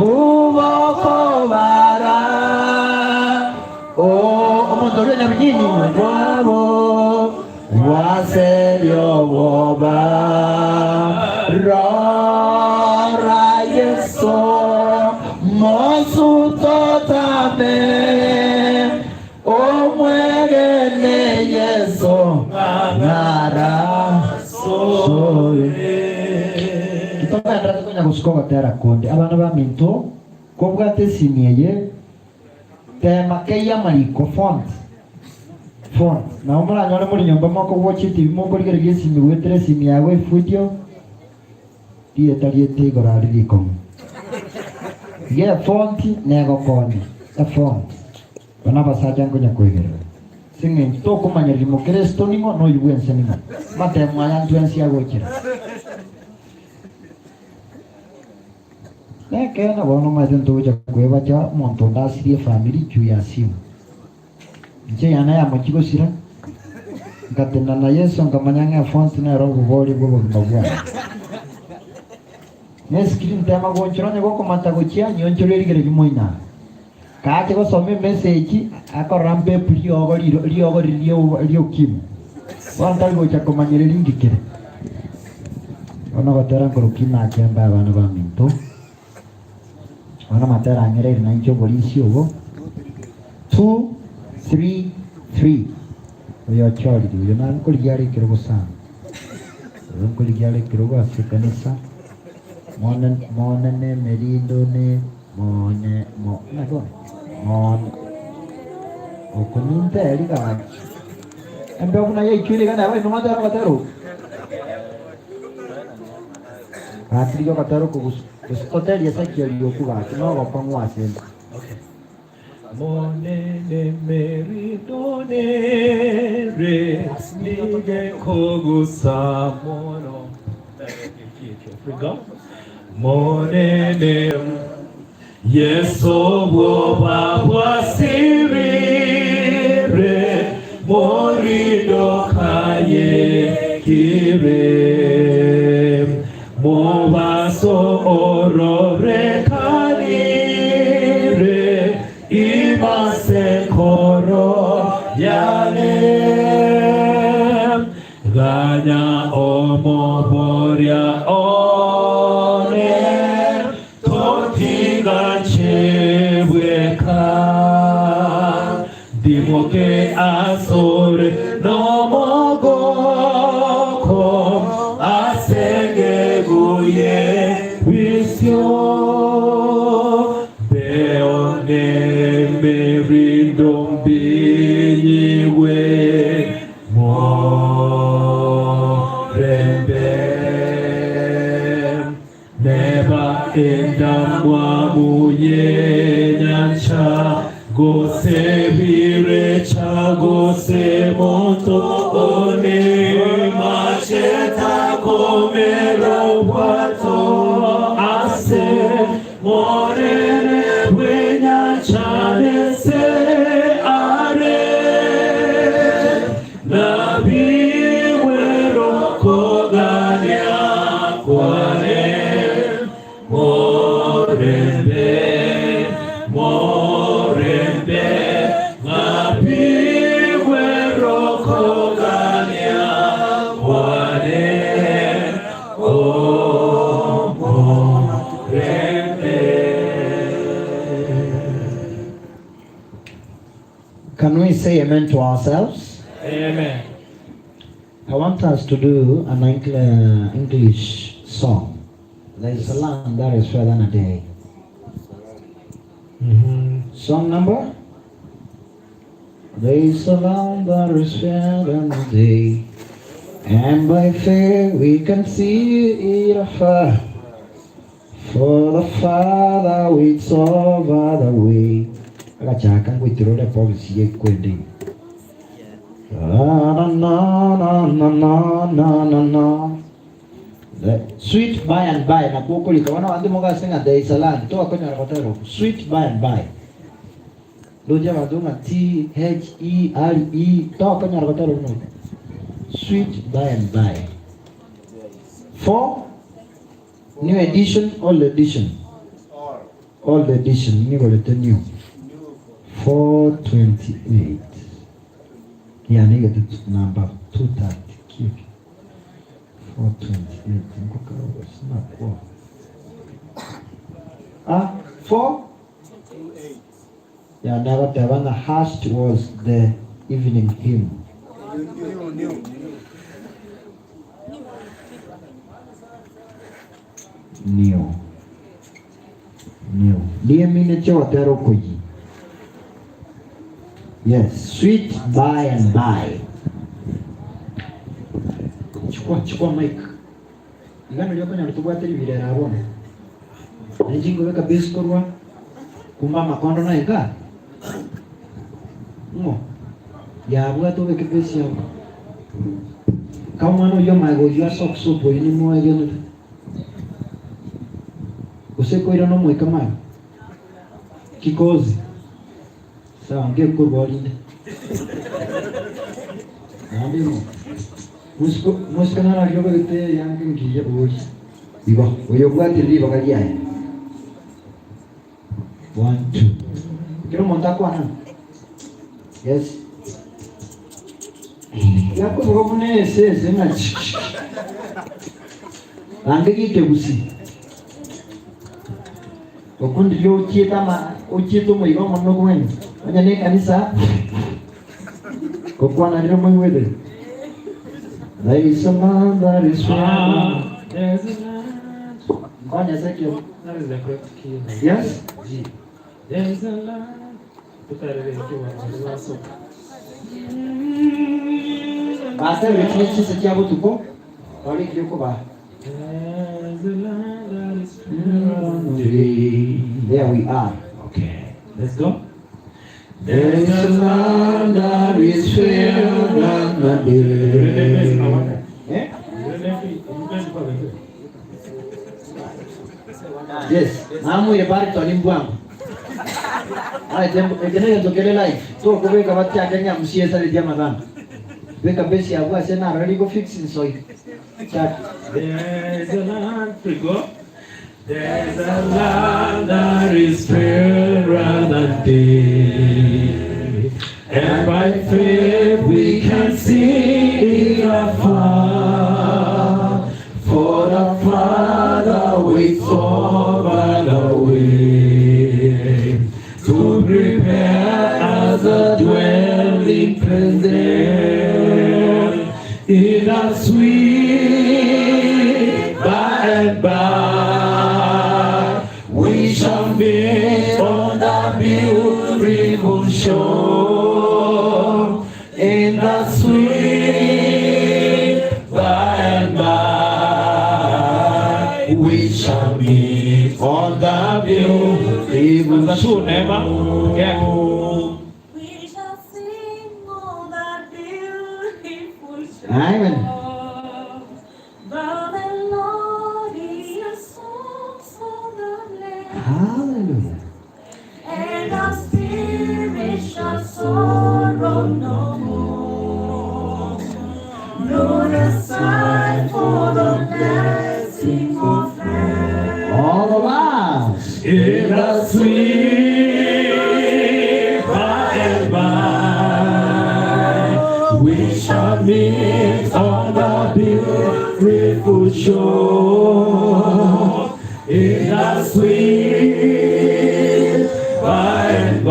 bubokobara O omonto oria nyabinyinyi bwabo bwaserio boba Rora Yeso mosutotame omwegene Yeso ng'ara sore Titogenderete konya gosuka ogotera konde abana baminto kobwate esimi eye tema kei amariko font font nabo moranyore more nyomba mokogwocha etibi mokorigereria esimi goetera esimi yago efudio rieta riete igoro aria rikong'u. Iga efont negokonya efont. Bono abasacha nkonya koigerera, ase engencho tokomanya riria Mokristo ning'o na oyio bw'ense ning'o. Amatemo aya ntwensi agochera. Nekeene bono omanyete ntogocha koebacha omonto onde asirie efamiri juu ya simu. Inche yane yamochia gosira, ngatenena na Yeso nkamanya ng'a efonsi nere oboboria bw'obogima bwane. Nesikiri ntema gonchora onye gokomata gochia nyionchore rigereria moino aa. Kaache gosoma emessage akorora mpepu riogo riogo riria ria ukimwi. Bono tari gocha komanyereri inki kere. Bono ogotera nkorokia inachembe abana baminto. Bono amatera ang'ereire nainche oborisia obo. 2, 3, 3 Oyo ochorire oyo nare nkorigia are ekerogo sana. Oyo nkorigia are ekerogo ase ekanisa. Mone mone nemerindo ne mone mo naki bono? Mone okominta eri gaki. Embeo buna yaichire iga neba inwe mwatera ogotera oko. Gaki rigia ogotera oko gose gose toterie Ezekiel okwo gaki nogokong'u ase inde. Monene merindo nere nige kogusa mono. Monene Yeso bwoba bwasirire morindo kaye kire Mobaso ororekanire imase nkoro yane, Ganya omoboria one, totiga nchebweka, Ndimoke asore nomogoko ase engegu y'ebisio, Mbeo nemerindo mbinyigwe morembe. Neba endamwamu y'enyancha, gose birecha, gose monto one, mache takomera obwato ase morere bw'enyancha nese are, Nabigwere okogania kwane, morembe, morembe, nabigwere okogania kwane, oh, morembe. Can we say amen to ourselves? Amen. I want us to do an English song. There is a land that is fairer than a day. Song number? There is a land that is fairer than a day, and by faith we can see it afar. For the Father waits over the way. Agachaka ngoitera ore box yekwende ime. Na na na na na na na na. The sweet by and by nakwo okorika bono abanto mogase ng'a there is a land togakonyora gotera okwo sweet by and by ndoche abanto ng'a T H E R E togakonyora gotera okwo noko sweet by and by for New edition, old edition? Old edition, nigorete new. 428. Yeah, nigete number 230. Kiki. 428. Nkoka sina kwa. Ah, 4? Yeah, nagateba ng'a hushed was the evening hymn. New. New. Nieminetie ogotera okoyia. Yes, sweet by and by. Chukua, chukua mic. Iga nario okonyora tobwate ribirero aa bono. Nainche nkobeka bass korwa kumbe amakondo naye igaa. Ng'o? Yabwate obeke base yabo. Ka omwana oyio omaiga oyio ase okusopa oyio nimoegenete. Gose koirana omoika maiga. Kikozi. Sawa ngekorwa rinde. Naende ng'o? Mosiko mosiko nararia obegete eyange engiya boria. Igo, oyo obwatire ribaga riaye. One, two. Kera omonto akwana. Yes. Yakoboka buna esese ng'a chi. Naende gikegusi. Okundi ria ochiete ama ochiete omoigo omonene okong'aina. Onye ne ekanisa gokwana rire moigwete. There is a man that is Ah, there's a land. Nkonya Ezekiel. That is the correct key. Yes. G. There's a land. Totarere kiwango lwasoka. Batebire chine chinsa chia botuko, orikire okobaa. There's a land that is fairer than day. There we are. Okay, let's go. There is a land that is fairer than the day. Eh? Yes. Yes. Namuire Barton mbwango. Aye ekene gento kere live. Tokobeka batiake ng'a musiesare tia amatanga. Beka base yabwo ase narora rigo fix nsoi. Chaki. There's a land, we go. There's a land that is fairer than day, and by faith we can see it afar. For the Father waits over the way to prepare us a dwelling place there in a sweet by and by. We shall meet on the beautiful shore in the sweet by and by. We shall meet on the beautiful shore. We shall sing on that beautiful shore. Amen. The melodious songs of the Lamb, Hallelujah. and our spirit shall sorrow no more. Nor a sigh for the blessing of friends. All of us. In the sweet by and by, we shall meet on the beautiful shore. In the sweet by and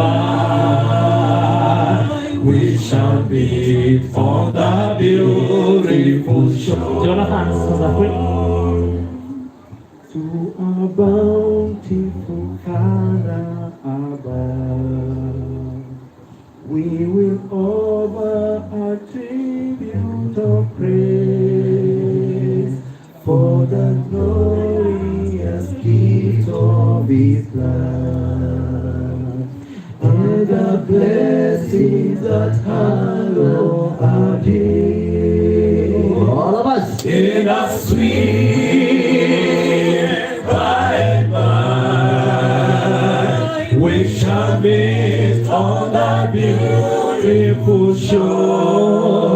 by, we shall meet on the beautiful shore. Jonathan, To our bountiful Father above, we will offer a tribute of praise for the glorious gift of His love and the blessings that hallow our days. All of us. In a sweet by and by, we shall meet on the beautiful shore.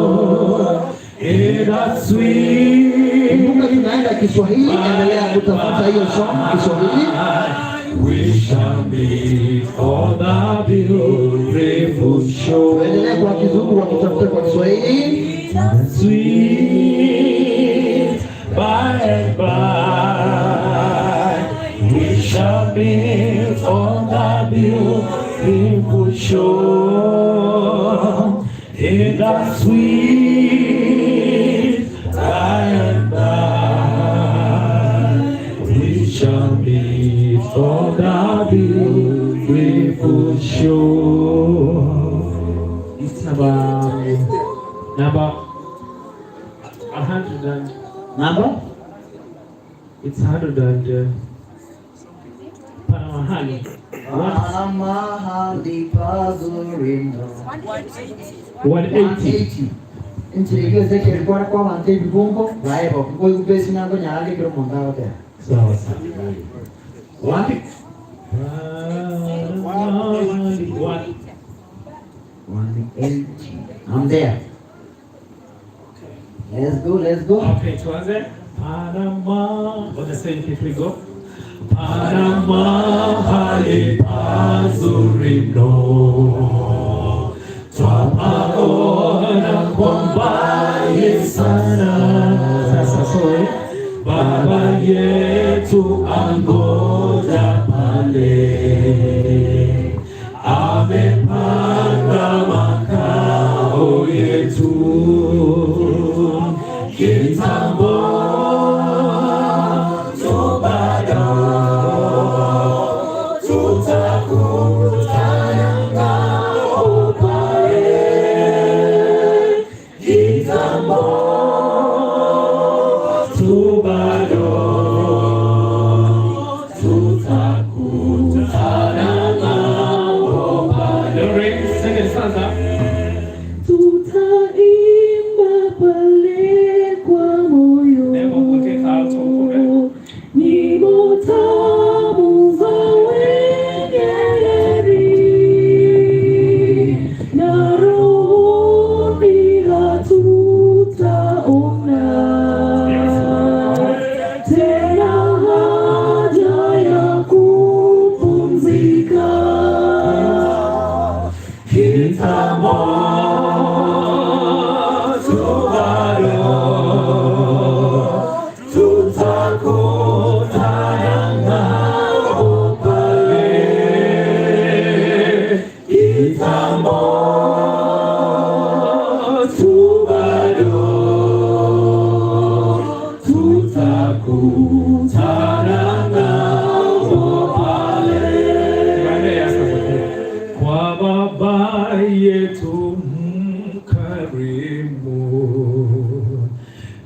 In a sweet Kumbuka tunaenda Kiswahili, endelea kutafuta hiyo song Kiswahili. we shall meet on the beautiful shore. Tuendelee kwa Kizungu wakitafuta kwa Kiswahili. Sweet by and by, we shall meet on the beautiful shore. In the sweet by and by, we shall meet on the beautiful shore. It's number 100 and Number? it's 100 and Panamahani. Pana mahali pazuri mno. 180. Enchera eyio Ezekiel kwana kw'abanto ebibungo baye bo, nkoigwa besi nakonyara ande ekero omonto agoteba. Sawa sawa. One. One. 180. I'm there. Let's go, let's go. Okay, tuanze. Panama. On the same page we go. Panama hali pazuri mno, twapaona kwa mbali sana. Sasa sorry, Baba yetu angoja pale, amepanga makao yetu kitambo tu bado tutakutana nao pale kitambo tu bado tutakutana nao pale. Second stanza. Tutaimba pale kwa moyo Never forget how to correct. nyimbo tamu za wenye heri, na rohoni hatutaona tena haja ya kupumzika. Kitambo tu bado tutakutana nao pale. Kitambo tu bado tutakutana nao pale. Kwa Baba yetu mkarimu,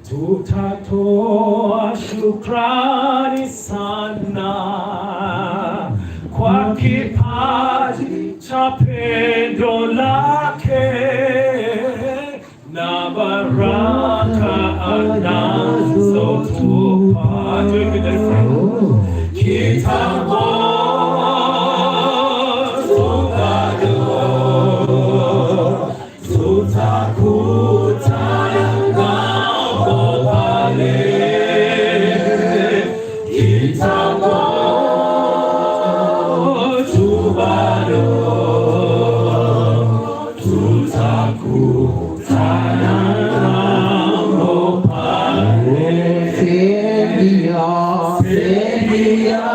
tutatoa shukrani sana kwa kipaji cha pendo lake na baraka anazotupa. Kitambo tu bado tutakutana nao pale. Kitambo tu bado tutakutana nao pale. Sengia, sengia,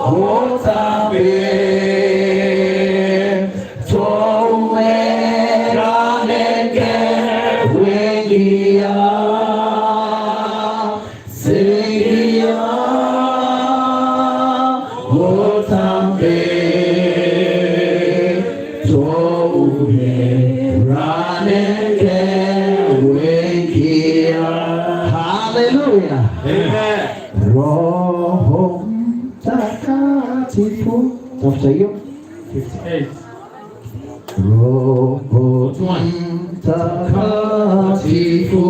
otambe, toumeraneke wengia, sengia, otambe, toumeraneke wengia. Hallelujah. Amen. Roho Mtakatifu, tafuta hiyo. 58. Roho Mtakatifu,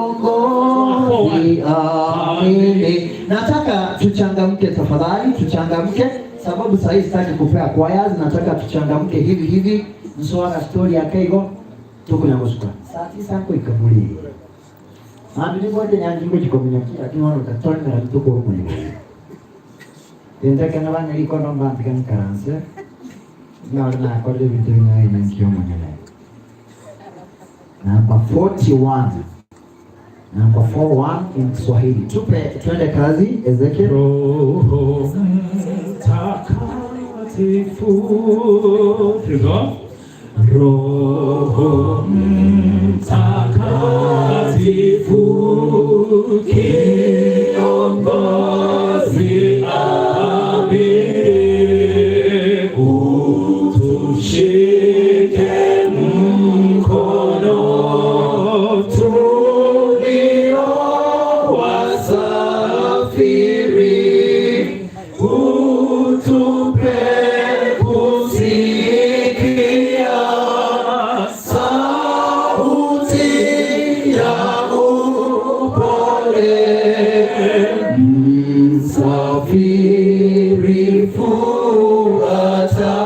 kiongozi amini. Nataka tuchangamke tafadhali, tuchangamke sababu saa hii sitaki kupea choirs, nataka tuchangamke hivi hivi nswara story ya keigo tukunyagusuka saa tisa ko ikamuli Andu ni nyanjingo jikominyakia lakini wana utatonera mtuko umwe Tenteke na bana liko no mbantika nkaranse na na kore bintu bingaye nankio mwenyewe. Number 41. Number 41 in Swahili. Tupe twende kazi Ezekiel. Roho Mtakatifu. Here we go. Roho Mtakatifu, kiongozi amini, utushike mkono tulio wasafiri. Upole msafiri fuata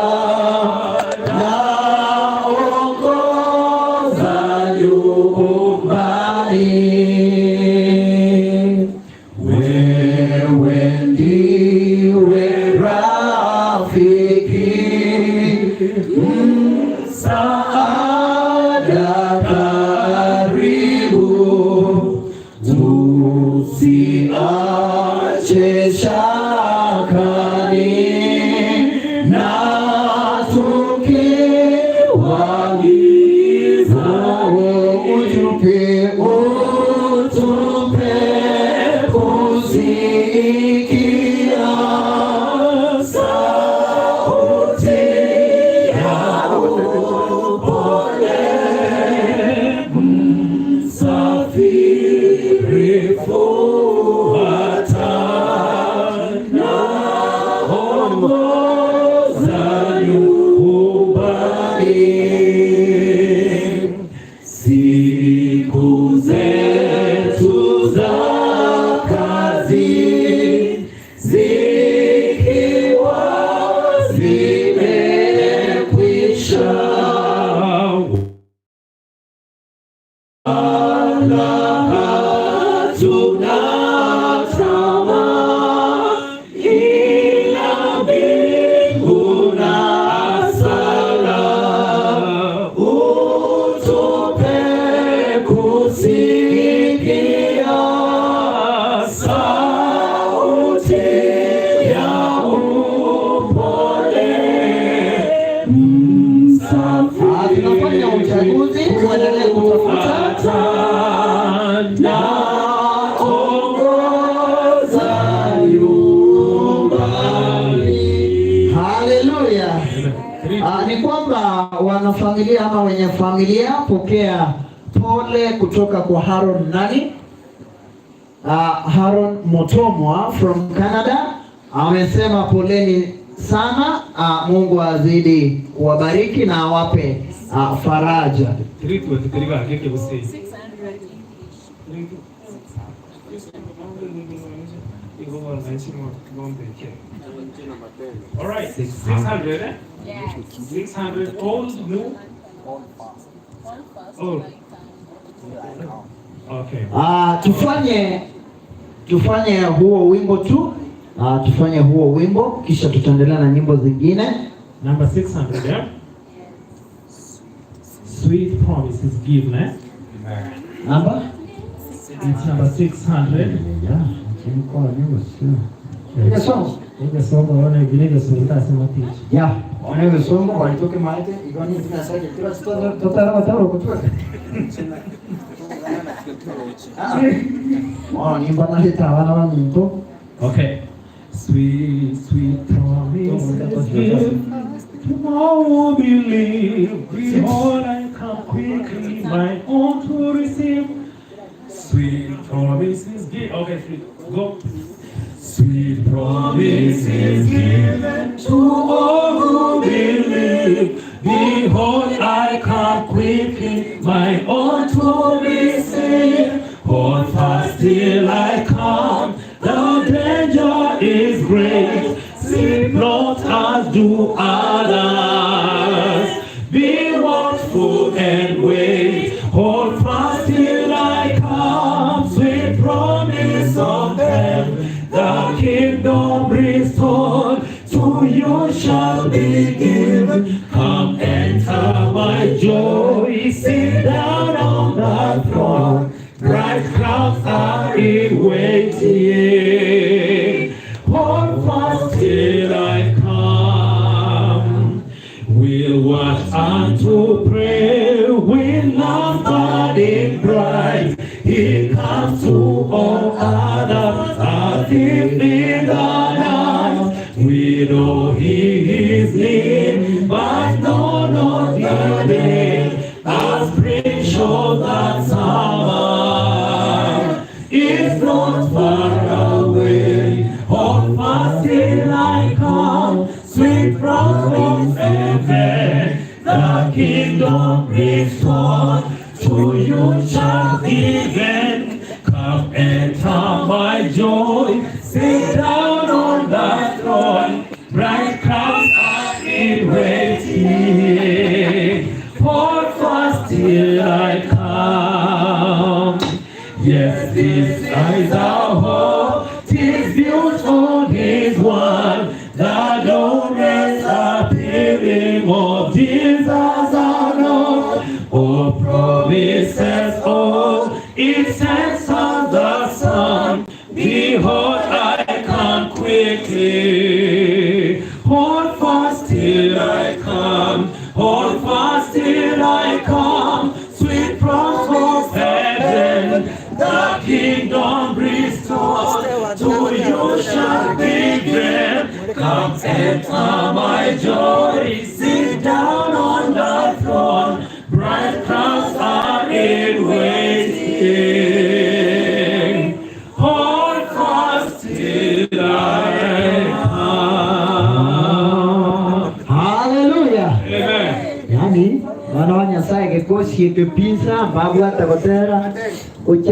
naongoza nyumbani. Wewe ndiwe rafiki msaada karibu, tusiache shakani na tukiwa giza, utupe utupe kusikia sauti ya upole msafiri fuata naongoza nyumbani. Siku zetu za kazi zikiwa zimekwisha, wala hatuna tamaa ila mbingu na sala, utupe kusikia sauti ya upole Tunafanya uchaguzi, tuendelee kutafuta. Naongoza nyumbani. Haleluya. Ni kwamba wanafamilia ama wenye familia, pokea pole kutoka kwa Haron nani? Haron Motomwa from Canada amesema poleni sana. Mungu azidi kuwabariki na awape faraja. 323 gake gusei. 600 English. All right, 600, eh? Yes. 600 old, new? Hold fast Oh. till I come. Okay. Tufanye huo wimbo tu. Tufanye huo wimbo kisha tutaendelea na nyimbo zingine. Number 600, yeah? Sweet promises given, eh? Namba? It's number 600. Ile song. Ningesoma ona vile vile teach. Ya, one songo walitoke maete igoni tunasake kila tutara bataro kutoka. Ah. Oh, nimba na hita wana wa minto. Okay. Sweet, sweet promises given to all who believe. Behold, I come quickly, my own to receive. Sweet promises given. Okay, three, go. Sweet promises given to all who believe. Behold, I come quickly, my own to receive. Hold fast till I come, the danger is great. Sleep not as do others. Be watchful and wait. Hold fast till I come. Sweet promise of them, the kingdom restored to you shall be given. Come enter my joy, sit down on the throne. Bright crowns are in waiting. Hold fast till I come. We'll watch and to pray with love burning bright. He comes to all others as if in the night. We know he is near, but know not the day. As spring shows that summer is not far away. Hold fast till I come, sweet promise heaven, the kingdom restored to you shall be given. Come enter my joy, sit down on the throne. Bright crowns are in waiting. Hold fast till I come. Yes, this is our hope. 'Tis built on His word. The glorious appearing of Jesus our Lord. All promises, all it sends on the Son. Behold, I come quickly. Hold fast till I come. Hold fast till I come. Sweet promise of heaven, the kingdom restored. To you shall be given. Come enter my joy. Sit down on the throne. Bright crowns are in waiting. Hold fast till I come. Haleluya. Amen. Yani mwana wa Nyasaye gekosie kepinsa mbabwate gotera gochia.